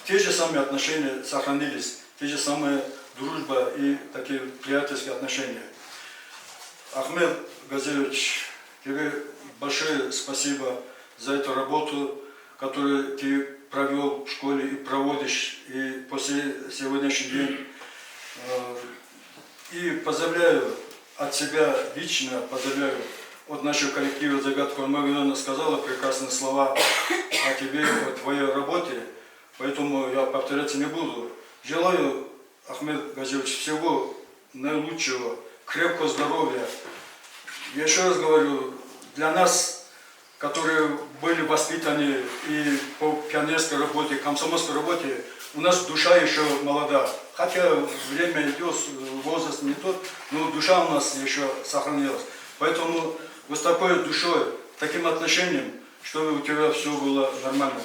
те же самые отношения сохранились, те же самые дружба и такие приятельские отношения. Ахмед Газиевич, тебе большое спасибо за эту работу, которую ты провёл в школе и проводишь и по се-, сегодняшний день. Э, И поздравляю от себя лично, поздравляю от нашего коллектива Загат Курмагомедовна сказала прекрасные слова о тебе, о твоей работе, поэтому я повторяться не буду. Желаю, Ахмед Газиевич, всего наилучшего, крепкого здоровья. Я ещё раз говорю, для нас которые были воспитаны и по пионерской работе, комсомольской работе, у нас душа ещё молода. Хотя время идёт, возраст не тот, но душа у нас ещё сохранилась. Поэтому вот с такой душой, таким отношением, чтобы у тебя всё было нормально.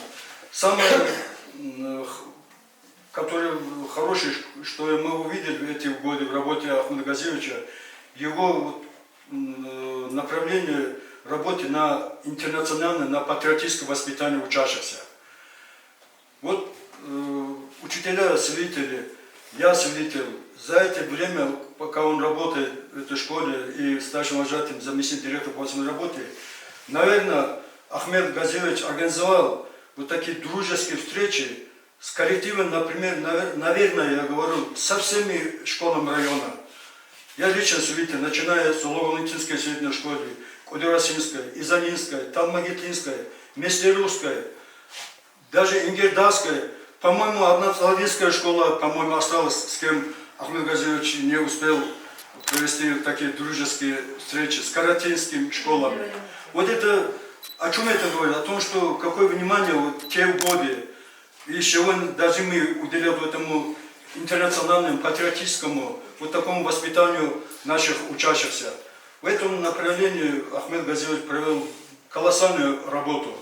Самое, м, х-, который хороший, что мы увидели в эти годы в работе Ахмеда Газиевича, его вот, м, э, направление работы на интернациональное, на патриотическое воспитание учащихся. Вот, э, учителя, свидетели, я свидетель, за это время, пока он работает в этой школе и старшим вожатым, заместитель директора по воспитательной работе, наверное, Ахмед Газиевич организовал вот такие дружеские встречи с коллективом, например, навер-, наверное, я говорю, со всеми школами района. Я лично свидетель, начиная с Улуг-Валентинской средней школы, Кудерасинской, Изанинской, Талмагитлинской, Местерусской, даже Ингердасской. По-моему, одна Цаладинская школа, по-моему, осталась, с кем Ахмед Газиевич не успел провести такие дружеские встречи, с каратинскими школами. Вот это, о чём это говорит? О том, что какое внимание вот те годы, и сегодня должны мы уделять вот этому интернациональному, патриотическому, вот такому воспитанию наших учащихся. В этом направлении Ахмед Газиевич провёл колоссальную работу.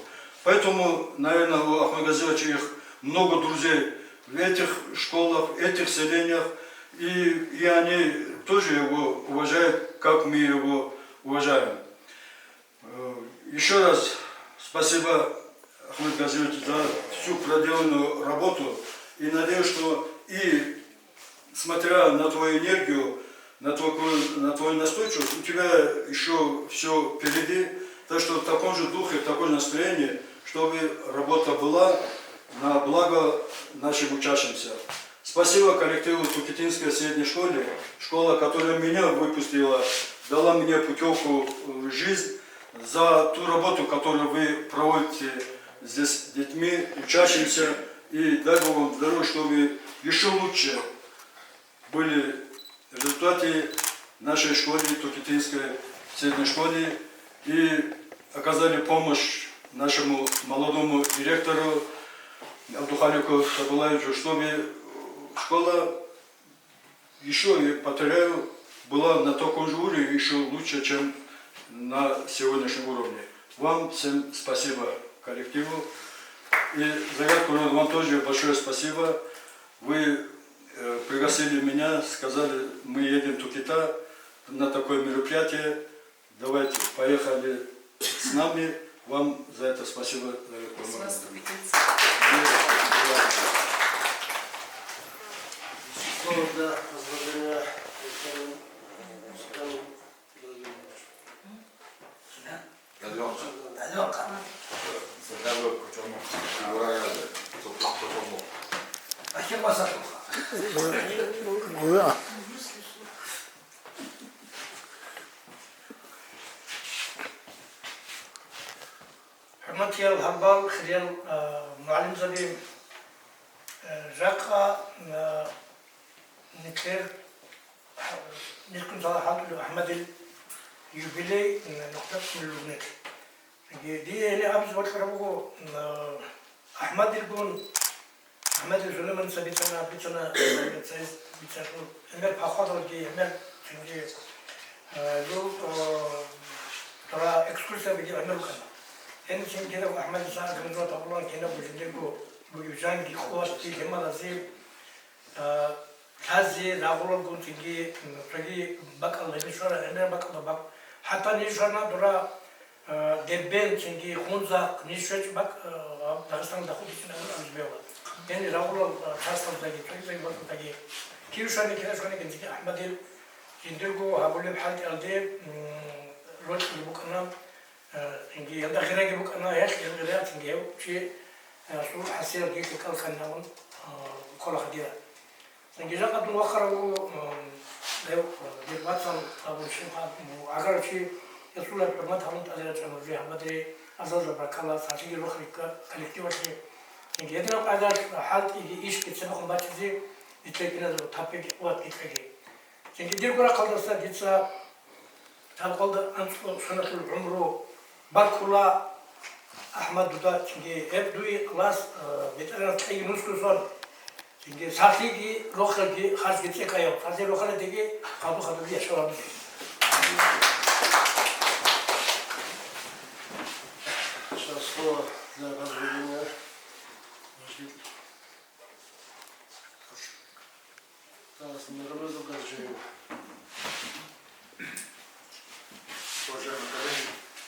Поэтому, наверное, у Ахмеда Газиевича их много друзей в этих школах, в этих селениях, и, и они тоже его уважают, как мы его уважаем. Э, ещё раз спасибо, Ахмед Газиевич, за всю проделанную работу. И надеюсь, что и смотря на твою энергию, на твою, на твою настойчивость, у тебя ещё всё впереди. Так что в таком же духе, в таком же настроении, чтобы работа была на благо нашим учащимся. Спасибо коллективу Тукитинской средней школы, школа, которая меня выпустила, дала мне путевку в жизнь за ту работу, которую вы проводите здесь с детьми, учащимися. И дай Бог вам здоровья, чтобы еще лучше были результаты нашей школе, Тукитинской средней школе, и оказали помощь нашему молодому директору Абдухалику Сабулаевичу, чтобы школа, еще и повторяю, была на таком же уровне, еще лучше, чем на сегодняшнем уровне. Вам всем спасибо, коллективу. И Загат Курман, вам тоже большое спасибо. Вы э, пригласили меня, сказали, мы едем в Тукита на такое мероприятие. Давайте, поехали с нами. Вам за это спасибо, Загат Курман. Спасибо, Тукитинцы. Слово для поздравления Александр Владимирович. Далёко. Далёко. Далёко, чому? Говорят, что чому? А чем вас отдыха? ХӀурматиял гьанбал хириял, а, мугӀалимзаби, а, жакъа, а, нилъер, а, нилъгун цала хӀалтӀулев АхӀмадил юбилей, а, нухда кколел ругнилъ. Дие гьеле абизе бокьараб буго, а, АхӀмадилгун АхӀмадил Сулайманица бицана, бицана, цаиз бицалъул гӀемер пахвалалги, гӀемер цинги, э, жо, э, тора экскурсиябиги гӀемер рукӀана. Гьениб цин кинабго АхӀмадица организовать гьабулан, кинабго жиндирго бугеб жанги, къуватги, лъималазе, э, лъазе, рагъулалгун цинги, м, цоги бакӀалда ниж щвара, гӀемер бакӀалда бакӀ. ХӀатта ниж щвана дора Э, Дербент, цинги Хунзахъ, ниж щвечӀеб бакӀ, э, Дагъистаналда хутӀичӀин абун абизе бегьула. Гьенир рагъулал, э, часталдаги, цогидазги бакӀалдаги. Кив щвани, кида щвани, гьанжеги АхӀмадил жиндирго гьабулеб хӀалтӀиялде, м, рокьиги букӀана, э, цинги гьелда гъираги букӀана, гьелъ гьел гъира, цинги гьев чи, э, сур хӀасиялги лъикӀал ханлъагӀун, э, ккола гьадинаб. Цинги жакъа дун вахъарав вуго, м, гьев, э, дир вацал абун щиб гьаб-, м, гӀагарав чи, гьесулаб хӀурмат гьабун тӀаде рачӀана жи гьабадри, азазда баркала, сахлъиги рохли ка-, коллективалъе. Цинги гьединаб къайдалъ хӀалтӀиги ишги цебехун бачӀизе, дица киназего тапеги къуватги кьеги. Цинги дирго рахъалдаса дица Лъабкъалда анцӀго соналъул гӀумру баккула АхӀмад дуда, цинги гьеб дуе Аллагьас, э, бетӀергьанас кьеги нусго сон, цинги сахлъиги рохелги харжги цӀекӀаяв, сахлъи рохелалдеги хадуб-хадубги яшавабизе. Сейчас слово для поздравления. Здравствуйте, Магомед Абдулгазиевич. Уважаемые коллеги,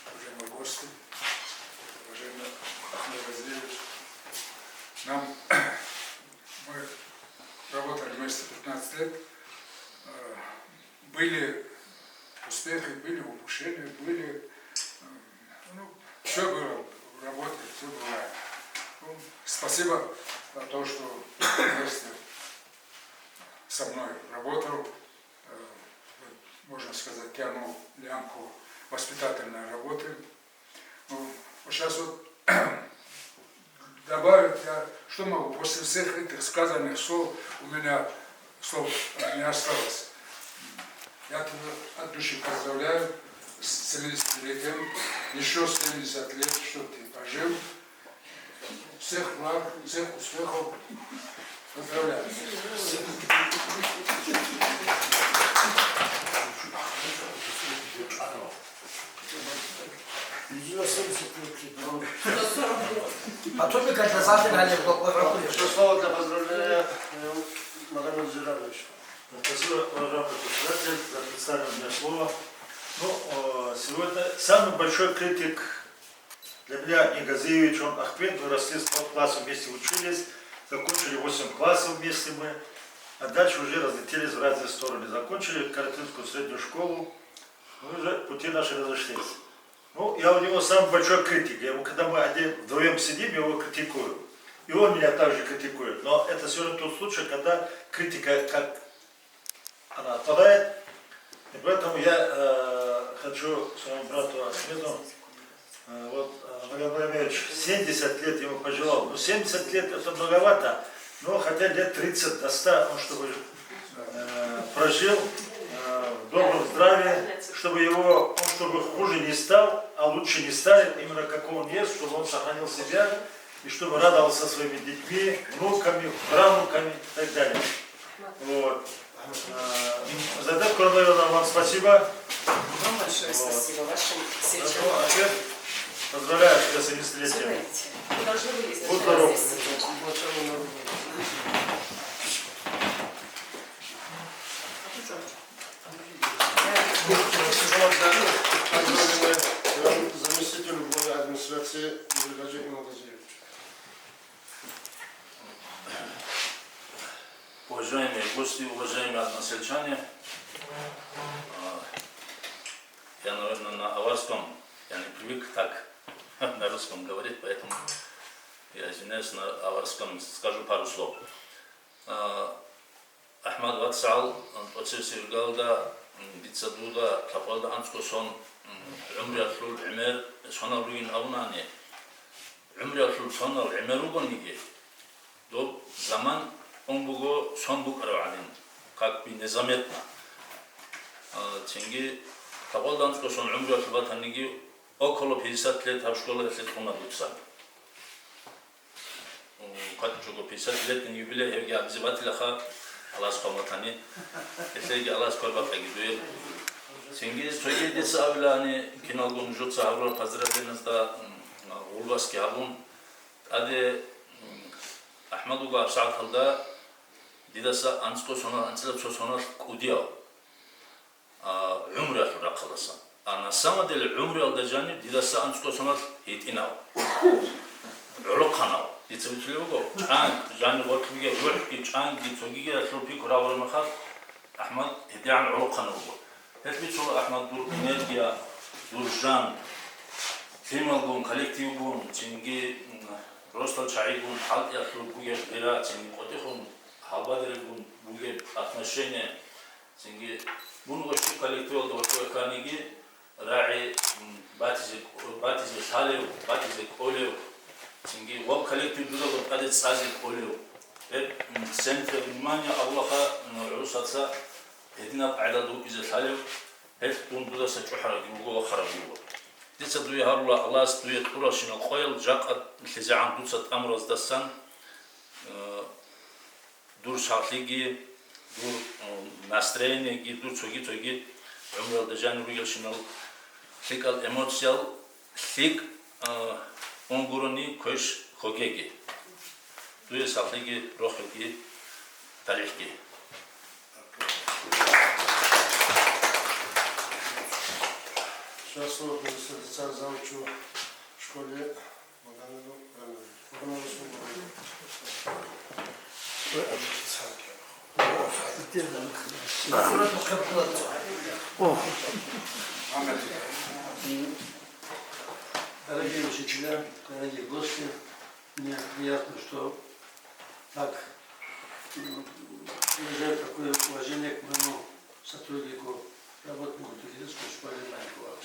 уважаемые гости, уважаемый Ахмед Газиевич, нам, мы работали вместе пятнадцать лет, э, были успехи, были упущения, были, э, ну, все было в работе, все бывает. Ну, спасибо за то, что вместе со мной работал, э, можно сказать, тянул лямку воспитательной работы. Ну, вот сейчас вот добавить я, что могу, после всех этих сказанных слов у меня слов не осталось. Я тебя от души поздравляю с семидесятилетием, еще семьдесят лет, чтоб ты пожил. Всех благ, всех успехов. Поздравляю. А то мне как-то завтра надо было. Что слово для поздравления, э, Магомед Зирарович? Спасибо, уважаемый председатель, за предоставленное мне слово. Ну, э, сегодня самый большой критик Для меня, Нигазиевич, он Ахмед, мы росли с одного класса вместе учились, закончили восемь классов вместе мы, а дальше уже разлетелись в разные стороны. Закончили Каратынскую среднюю школу, мы уже пути наши разошлись. Ну, я у него самый большой критик. Я ему, когда мы один, вдвоем сидим, я его критикую. И он меня также критикует. Но это все равно тот случай, когда критика как она отпадает. И поэтому я э, хочу своему брату Ахмеду, э, вот, э, Владимир Владимирович, семьдесят лет ему пожелал. Ну, семьдесят лет это многовато, но хотя лет тридцать до ста, он чтобы э, прожил э, в добром здравии, чтобы его, он чтобы хуже не стал, а лучше не станет, именно какой он есть, чтобы он сохранил себя, и чтобы радовался своими детьми, внуками, правнуками и так далее. Вот. Э, За это, наверное, вам спасибо. Вам большое спасибо вашим сельчанам. Хорошо, отец. Поздравляю тебя с семидесятилетием. Знаете, вы должны были изначально здесь сидеть. Заместителю главы администрации Юрий Гаджиевич. Уважаемые гости, уважаемые односельчане, а, я, наверное, на аварском, я не привык так на русском говорить, поэтому я извиняюсь, на аварском скажу пару слов. А, АхӀмад вацгӀал, тӀоцевсеб иргалда, м, дица дуда лъабкъоялда анцӀго сон, м, гӀумруялъул гӀемер сонал ругин абунани, гӀумруялъул сонал гӀемер ругониги, доб заман ун буго сон букӀараб гӀадин, как бы незаметно. А, цинги лъабкъоялда анцӀго сон гӀумруялъул батаниги, около пятьдесят лет гьаб школаялъе кьуна дуца. М, кватӀичӀого пятьдесят летний юбилей гьевги абизе батилаха, Аллагьас хъван батани, гьелъеги Аллагьас квер бакьаги дуе. Цинги цоги дица абилани, киналго нужеца гьабураб поздравлениязда, м, гъулбасги гьабун, тӀаде, м, АхӀмад вуго гьабсагӀаталда дидаса анцӀго сонал, анцӀила цо сонал кӀудияв. А, гӀумруялъул рахъалдасан. А на самом деле гӀумруялда жаниб дидаса анцӀго сонал гьитӀинав, гӀолохъанав. Дица бицунеб буго, чӀанг, жанир гъоркь бугеб рухӀги, чӀангги, цогиги гьелъул пикру гьабураб мехалъ, АхӀмад гьедигӀан гӀолохъанав вуго. Гьелъ бицула, АхӀмад, дур энергия, дур жан, лъималгун, коллективгун, цинги, м, росдал чагӀигун, хӀалтӀиялъул бугеб гъира, цинги къотӀихун, гьалбадеригун бугеб отношение, цинги мун ва щиб коллективалда вачӀа веканиги, рагӀи, м, батизе, батизе лъалев, батизе кӀолев, цинги ва коллектив дуда тӀаде цӀазе кӀолев. Гьеб, м, центре внимания абулаха, м, гӀурусаца гьединаб къагӀидалда вукӀизе лъалев, гьелъ дун дудаса чӀухӀарабги вуго ва харабги вуго. Дица дуе гьарула, Аллагьас дуе кьуралщинал къоял жакъа лъезегӀан дуца тӀамураздасан, э, дур сагълъиги, дур, э, настроениеги, дур цоги-цоги гӀумруялда жанир ругелщинал лъикӀал эмоциял лъикӀ, э, унгурони квеш хогеги. Дуе сагълъиги, рохелги, талихӀги. Сейчас слово предоставляется завучу в школе Магомеду Рамиловичу. Магомед Расулович. Дорогие учителя, дорогие гости, мне приятно, что так, м, выражаю такое уважение к моему сотруднику, работнику Тюргеневской школы Маликова.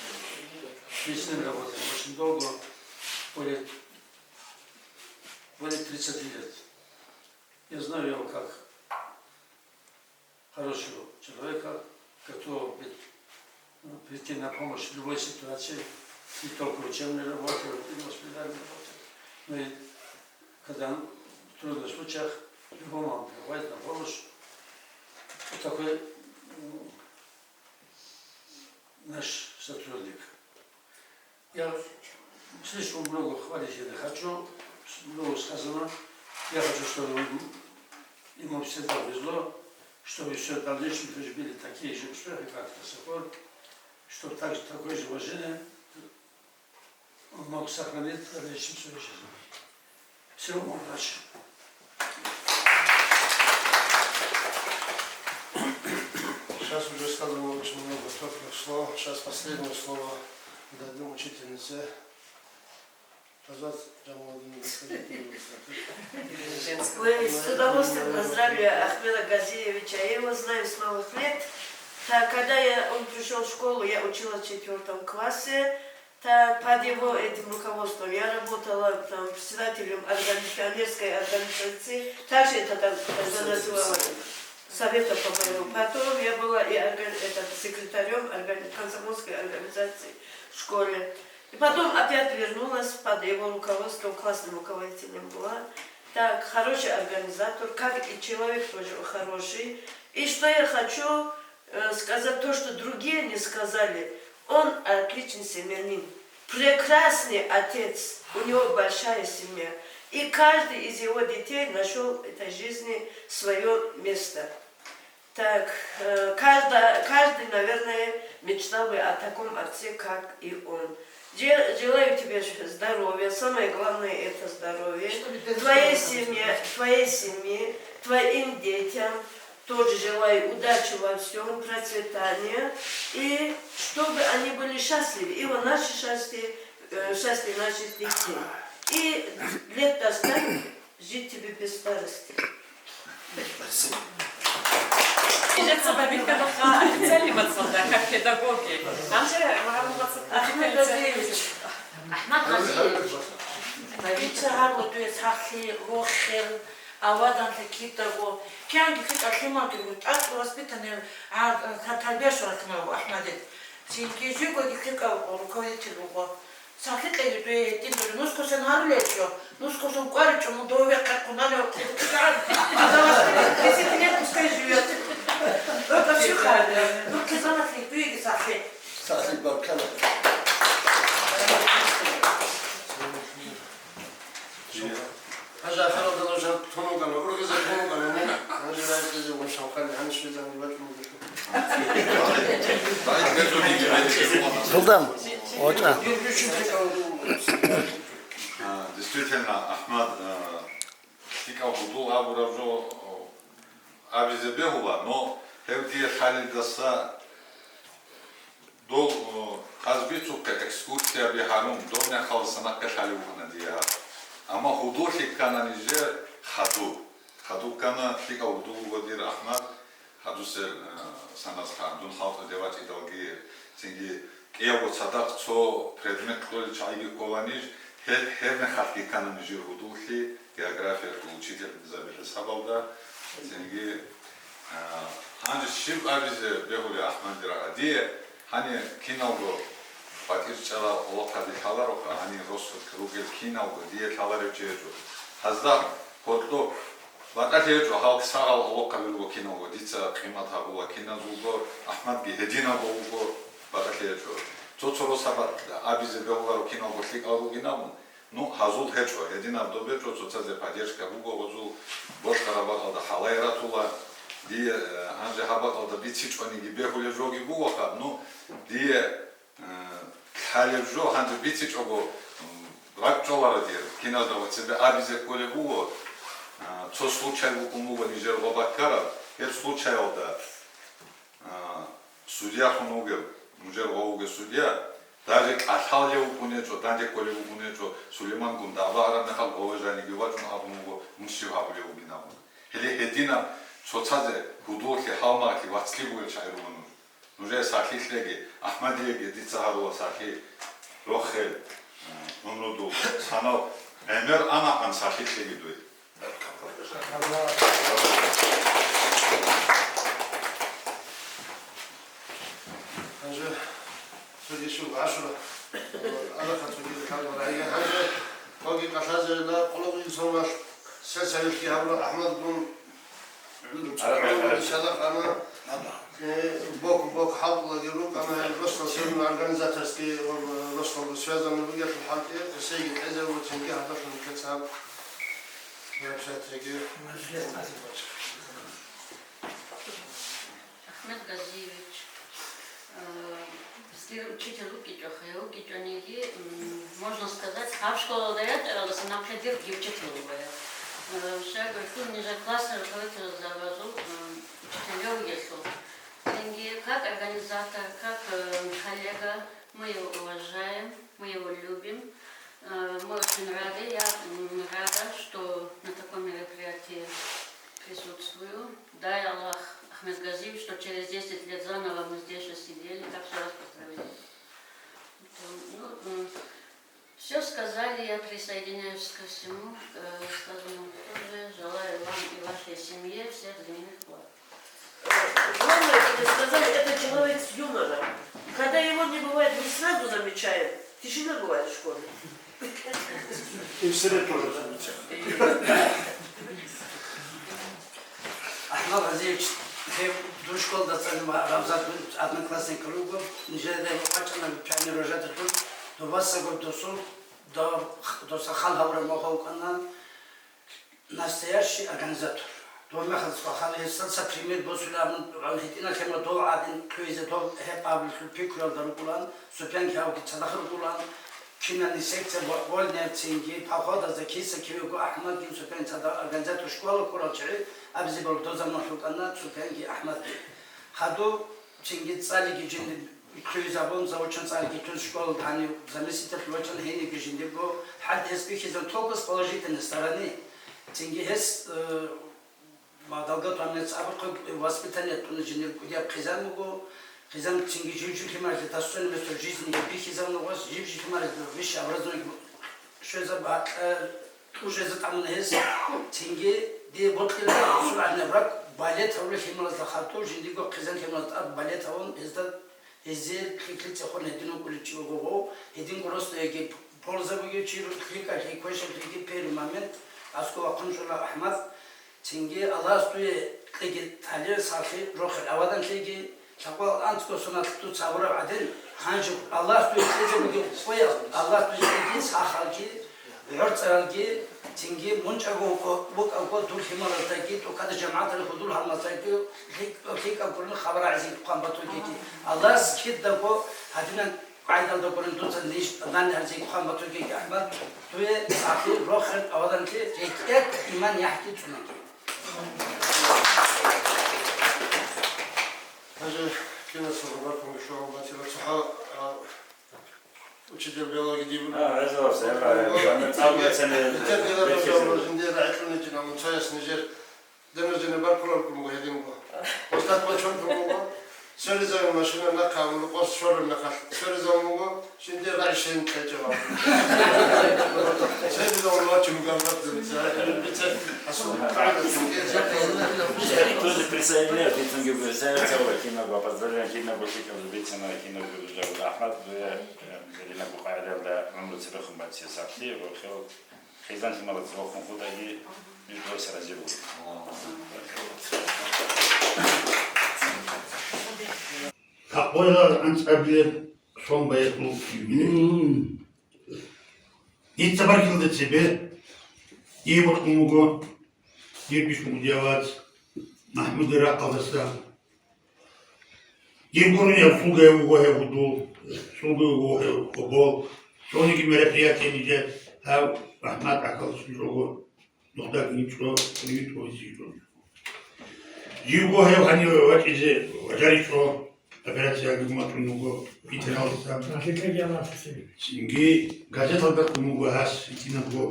Мы с ним работаем очень долго, более, более тридцати лет. Я знаю его как хорошего человека, готового быть, ну, прийти на помощь в любой ситуации, не только в учебной работе, в воспитательной работе, но и когда в трудных случаях, любому он приходит на помощь. Вот такой, м, наш сотрудник. Я слишком много хвалить я не хочу, много сказано. Я хочу, чтобы ему всегда везло, чтобы все в дальнейшем тоже были такие же успехи, как до сих пор, чтобы также такое же уважение он мог сохранить в дальнейшем своей жизни. Всего вам удачи. Сейчас уже сказано очень много тёплых слов. Сейчас последнее слово дадим учительнице. Пожалуйста, Джамалудин, подходите, пожалуйста. Женского. Ой, с удовольствием поздравляю Ахмеда Газиевича. Я его знаю с малых лет. Так, когда я, он пришел в школу, я училась в четвертом классе. Так, под его этим руководством я работала там председателем органи-, пионерской организации. Также это там, тогда называлось Совета по боевым. Потом я была и органи-, это, секретарем органи-, комсомольской организации в школе. И потом опять вернулась под его руководство, классным руководителем была. Так, хороший организатор, как и человек тоже хороший. И что я хочу э, сказать то, что другие не сказали. Он отличный семьянин, прекрасный отец, у него большая семья. И каждый из его детей нашел в этой жизни свое место. Так, э, каждая, каждый, наверное, мечтал бы о таком отце, как и он. Же-, желаю тебе здоровья, самое главное это здоровье. Чтобы ты Твоей здоровья семье, была. Твоей семье, твоим детям тоже желаю удачи во всем, процветания, и чтобы они были счастливы, и о наше счастье, э, счастье наших детей. И лет достать, жить тебе без старости. Спасибо. Официальный мацалда, как педагоги. Ахмед Газиевич. Ахмед Газиевич. Дица гьаб дуе сахлъи, рохел, аваданлъи кидаго. Кианги лъикӀа лъималги руго, тӀад воспитанный, а, та-, тарбия щваралъумав Ахмадил. Цинги живгоги лъикӀав руководитель вуго. Сахлъи кьеги дуе гьедин дуе. Нусго сен гьарулелчӀо, нусго сен кӀваричӀо, мун дов вехъе хъуналев хъулухъигӀан. Ада воспитанный, десять лет пускай живет. Только всё хабар. Ну, кизанатлъи дуеги сахлъи. Сахлъи баркала. Гьанже ахиралда нуж тунугана, ургъизе тунугана, мун гьанже райцӀизе вун шавкъали гьанже щвезабги бачӀун буго. Султан, очӀа. А, действительно, Ахмад, а, лъикӀав гьудул абураб жо, о, абизе бегьула, но гьев дие лъалелдаса Дол, о, хъазбицухъе экскурсияби гьарун, дол мехалда санахъе лъалев вукӀана дие гьаб. Амма гьудуллъи ккана нижер хадуб. Хадуб ккана, лъикӀав гьудул вуго дир Ахмад, хадусел, э, саназха, дун халтӀуде вачӀидалги, цинги кӀиявго цадахъ цо предмет кьолел чагӀиги ккола ниж, гьел-, гьеб мехалъги ккана нижер гьудуллъи, географиялъул учительзаби хӀисабалда, цинги А, гьанже щиб абизе бегьулеб, Ахмадил рагӀа? Дие гьанир киналго батӀир чӀарал гӀолохъаби лъалароха, гьанир росулъ ругел киналго дие лъаларев чи гьечӀо. Гьазда гьоркьоб батӀалъи гьечӀо, гьал сагъал гӀолохъаби руго киналго, дица къимат гьабула киназулго, Ахмадги гьединабго вуго, батӀалъи гьечӀо. Цо-цо росаб абизе бегьуларо киналго лъикӀал ругин абун, Ну, гьазул гьечӀо, гьединаб доб гьечӀо, цоцазе поддержка буго, гьозул бокьараб бакӀалда хӀалай ратула. Дие, э, гьанже гьаб бакӀалда бицичӀониги бегьулеб жоги бугоха, ну, дие, э, лъалеб жо гьанже бицичӀого, м, ракӀчӀоларо дир, киназда ва цебе абизе кколеб буго, э, цо случай букӀун буго нижер гъоба ккараб, гьеб случаялда, А, судьялъун вугев, нужер гъов вугев судья, даже кӀалъалев вукӀунечӀо, данде кколев вукӀунечӀо, Сулеймангун дагӀба гьараб мехалъ гъове жаниги вачӀун абун вуго, мун щиб гьабулев вугин абун. Гьеле гьединаб цоцазе гьудуллъи, гьалмагълъи, вацлъи бугел чагӀи руго нуж. Нужее сахлъи лъеги, Ахмадиеги дица гьарула сахлъи, рохел, а, гӀумрудул санав гӀемер анагӀан сахлъи лъеги дуе. Гьанже цоги щиб гӀашура. Алаха цоги лъалбарайги. Гьанже цоги кӀалъазейила къуллукъ инсанвал сельсоветги гьабура Ахмадгун гӀумру иншаллагь ана. Э, бок-бок хӀалтӀулаги рукӀана, гьел росдал связанный организаторский, э, росдалго связанный бугелъул хӀалтӀи, эсейги кьезе вуго, цинги гьадалъун кецаб мероприятиеги. Ахмед Газиевич, э, дир учитель вукӀинчӀоха, вукӀинчӀониги, м, можно сказать, гьаб школалда ячӀаралдаса нахъе дирги учитель вуго. Э, щайгурелъул нижер классный руководитель завазул, э, учитель вугелъул. Цинги как организатор, как, э, коллега, мы его уважаем, мы его любим. Э, мы Очень рада, я м, рада, что на таком мероприятии присутствую. Дай Аллах, Ахмед Газиевич, что через десять лет заново мы здесь же сидели. Так что вас поздравляю. Ну, все сказали, я присоединяюсь ко всему э, сказанному тоже. Желаю вам и вашей семье всех земных благ. Главное, это сказали, это человек с юмором. Когда его не бывает, мы сразу замечаем. Тишина бывает в школе. И в среду тоже замечаем. Ахмад Азиевич, гьев душколда цӀалун ва Рамзан одноклассник руго, нижеда вачӀана пионер вожатидул, дубасаго досул, доса хал гьавураб мохо вукӀана. Настоящий организатор. Дов мехалъ хал гьесдаса пример босулеб абун гьитӀинал лъимал дов гӀадин хъвезе дов гьеб абуллъул пикруялда рукӀулан, Супянги гьавги цадахъ рукӀулан, кинални секция вольная цинги, походазда киса кивего Ахмадгин Супян цадахъ организатор школа ккурал чагӀи абизе бал дозаман хӀукӀана Супянги Ахмадги. Хадув Цинги цӀалиги жинди лъугьизабун, заочно цӀалиги лъун школалда гьанив заместитель вачӀана гьенибги жиндирго хӀал гьес бихьизабун только с положительной стороны. Цинги гьес э, ва далгатун гьес абухъе воспитание тӀуна жиндир кӀудияб хъизан буго. Хъизан цинги жив-жив лъималазда достойное место в жизни бихьизабун вугас, жив-жив лъималазда высшее образование щвезаб-, а, кье-, кьужезе тӀамуна гьес. Цинги дие бокьила гьесул гӀадинаб ракӀ балет гьавулел лъималазда хадув, жиндирго хъизан лъималазда тӀад балет гьавун, гьезда, гьезие лъикӀлъи цӀехун гьедин вукӀулев чи вуго гъов, гьединго росда яги польза бугев чи, лъикӀа лъикӀ квешаб лъикӀи первый момент аскӀов вахъун чӀола Ахмад. Цинги Аллагьас дуе кьеги талер сахлъи рохел авадан лъеги, лъакъвал анцӀго соналъ дуца гьабураб гӀадин, гьанже Аллагьас дуе кьезе бугеб къоялъ, Аллагьас дуе кьеги сахалги, гӀорцӀаралги, цинги мунчӀаго вукӀа-, вукӀавго дур лъималаздаги, тӀокӀаб жамагӀаталъ гьудул-гьалмагъздаги лъикӀ-, лъикӀаб гурони хабар гӀезиги хъван батугеги, Аллагьас кидаго гьадинан къагӀидалда гурин дуца ниж данде гьарзиги хъван батугеги, Ахмад, дуе сахлъи рохел аваданлъи рекӀекъ иман яхӀги цӀунаги. Гьанже киназго баркун гьечӀо батила цохӀо, а, учитель биологии дибун. А, гӀезалаб, гӀезалаб, гӀезалаб. Жиндир рагӀи кьуначӀин, амма цояс нижер день рождения баркуларкун буго гьединго. Остатка чоркун буго. Сверизавун машина нахъа гьавун, къос щолеб мехалъ сверизавун буго. Жиндир рагӀи щайин кьечӀев. Сверизавун вачун гамбат. Тоже присоединяюсь, дицунги буго, сверизавун кинабго, поздравляем кинабго, лъикӀаб бицина кинабго, жагьур Ахмад, дуе, э, гьединабго къагӀидаялда гӀумру цебехун бацин сахлъи, рохел, хъизан-лъималаз вахъун хутӀаги, жидерго разе буго. Такъвайилан анцӀабилеб сон баянлъул юбилей. Дица баркилда цебе дие бокьун буго дир бищун кӀудияв вац МахӀмудил рахъалдаса. Дир гурони аб слугаяв вуго гьев гьудул, слугаяв вуго гьев обол. Цониги мероприятиеги гьав МахӀмад гӀахьаллъулъого. Нухдаги гьечӀо, хъули витӀулизе гьечӀо. Живго гьев гьанив вачӀизе вачӀаричӀо, операция гьабун вуго питаналдаса. Цинги газеталда ккун вуго гьас гьитӀинабго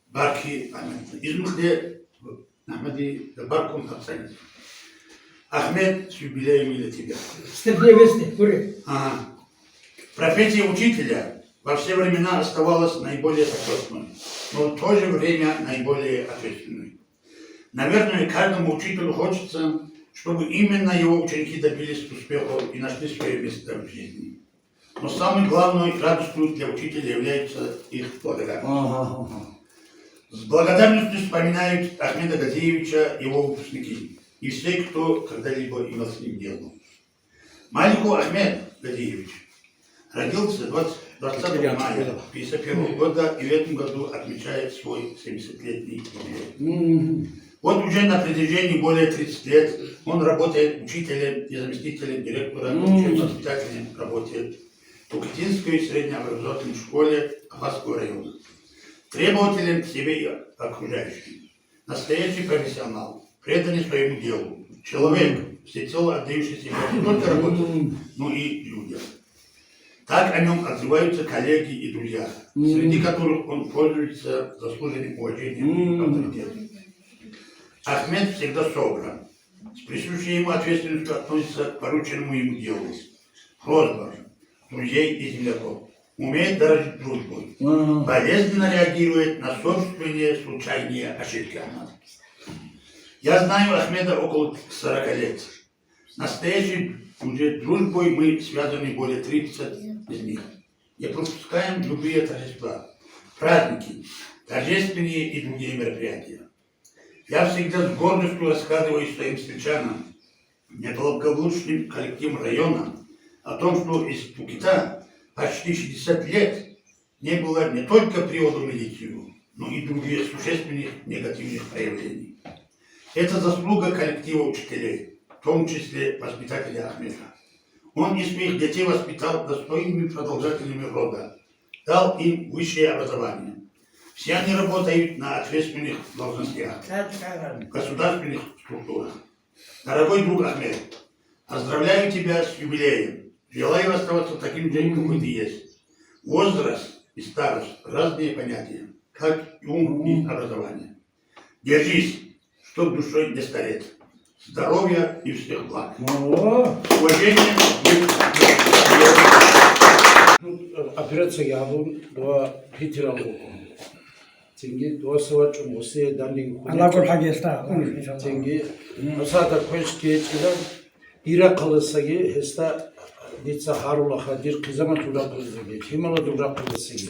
барки Ахмедида. Измухъде Ахмедида баркун гьабцӀанизе. Ахмед, с юбилеем для тебя. Стебне весне, кури. Ага. Профессия учителя во все времена оставалась наиболее почётной, но в то же время наиболее ответственной. Наверное, каждому учителю хочется, чтобы именно его ученики добились успехов и нашли свое место в жизни. Но самой главной радостью для учителя является их благодарность. С благодарностью вспоминают Ахмеда Газиевича его выпускники и все, кто когда-либо имел с ним дело. Маликов Ахмед Гадиевич родился двадцать, двадцатого мая пятьдесят первого года и в этом году отмечает свой семидесятилетний юбилей. Вот уже на протяжении более тридцати лет он работает учителем и заместителем директора, научно-воспитательной работе в Кукетинской среднеобразовательной школе Ахасского района, требователем к себе и окружающим. Настоящий профессионал, преданный своему делу, человек, всецело отдающийся не только работе, но и людям. Так о нём отзываются коллеги и друзья, среди которых он пользуется заслуженным уважением и авторитетом. Ахмед всегда собран, с присущей ему ответственностью относится к порученному ему делу. Просьба друзей и земляков. Умеет дорожить дружбой. Болезненно реагирует на собственные случайные ошибки. Ахмад. Я знаю Ахмеда около сорока лет. Настоящей уже дружбой мы связаны более тридцати из них. Не пропускаем любые торжества, праздники, торжественные и другие мероприятия. Я всегда с гордостью рассказываю своим сельчанам, неблагополучным коллективам района о том, что из Пукита почти шестьдесят лет не было не только привода в милицию, но и других существенных негативных проявлений. Это заслуга коллектива учителей, в том числе воспитателя Ахмеда. Он и своих детей воспитал достойными продолжателями рода, дал им высшее образование. Все они работают на ответственных должностях в государственных структурах. Дорогой друг Ахмед, поздравляю тебя с юбилеем. Желаю оставаться таким же, какой ты есть. Возраст и старость — разные понятия, как и ум и образование. Держись, чтоб душой не стареть. Здоровья и всех благ. О! Уважение. Операция гьабун, дова Питералда вукӀун. Цинги дова савачӀун, Россия данде хулин. Аллагьул хӀагьалда. Цинги Асада квешги гьечӀила, дир рахъалдасаги гьесда дица гьарулаха, дир хъизамалъул рахъалдасаги, лъималазул рахъалдасаги.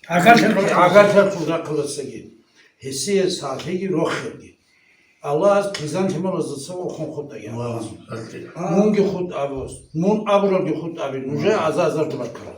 Агарлъи-, агарлъиялъул рахъалдасаги. Гьесие сахлъиги рохелги. Аллагьас хъизан-лъималаздаса вохун хутӀа, я Аллагь. Мунги хутӀа абуз, мун абуралги хутӀа аби, нужее аза-азар дуларккараб.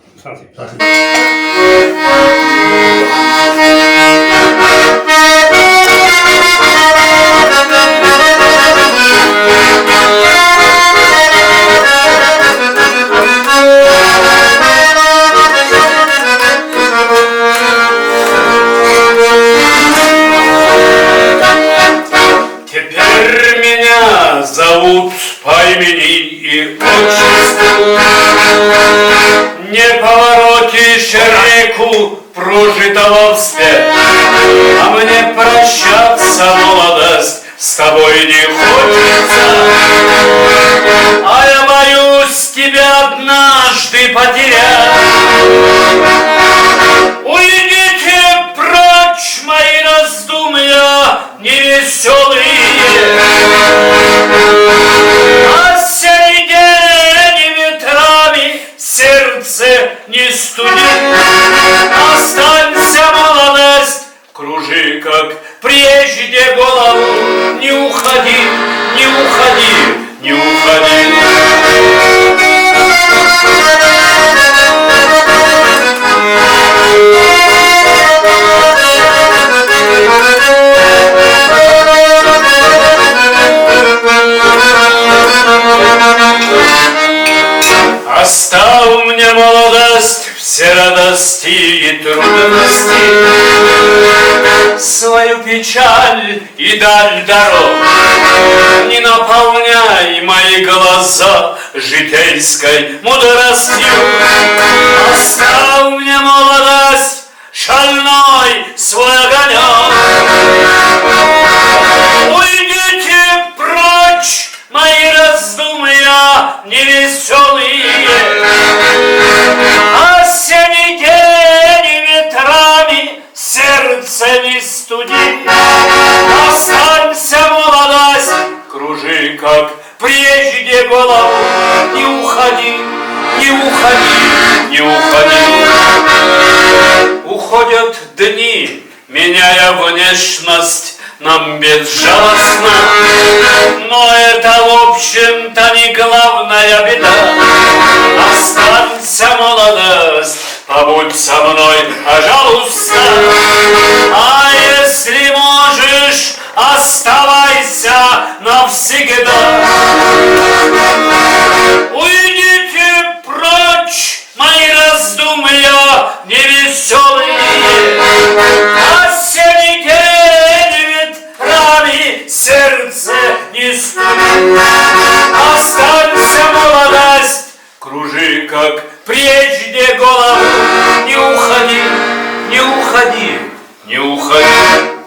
Теперь меня зовут по имени и отчеству. Не поворотишь реку прожитого вспять, а мне прощаться, молодость, с тобой не хочется. А я боюсь тебя однажды потерять. Уйдите прочь, мои раздумья невесёлые. Осенний день ветрами сердце не студи. Останься, молодость, кружи, как прежде, голову. Не уходи, не уходи, не уходи. Оставь мне молодость, все радости и трудности, свою печаль и даль дорог. Не наполняй мои глаза житейской мудростью. Оставь мне молодость, шальной свой огонёк. Уйдите прочь, мои раздумья невесёлые. Осенний день ветрами сердце не студи. Останься, молодость, кружи, как прежде, голову. Не уходи, не уходи, не уходи. Уходят дни, меняя внешность, нам безжалостно. Но это, в общем-то, не главная беда. Останься, молодость, побудь со мной, пожалуйста. А если можешь, оставайся навсегда. Уйдите прочь, мои раздумья невесёлые. Осенний день ветрами сердце не студи. Останься, молодость, кружи, как Прежде голову не уходи, не уходи, не уходи.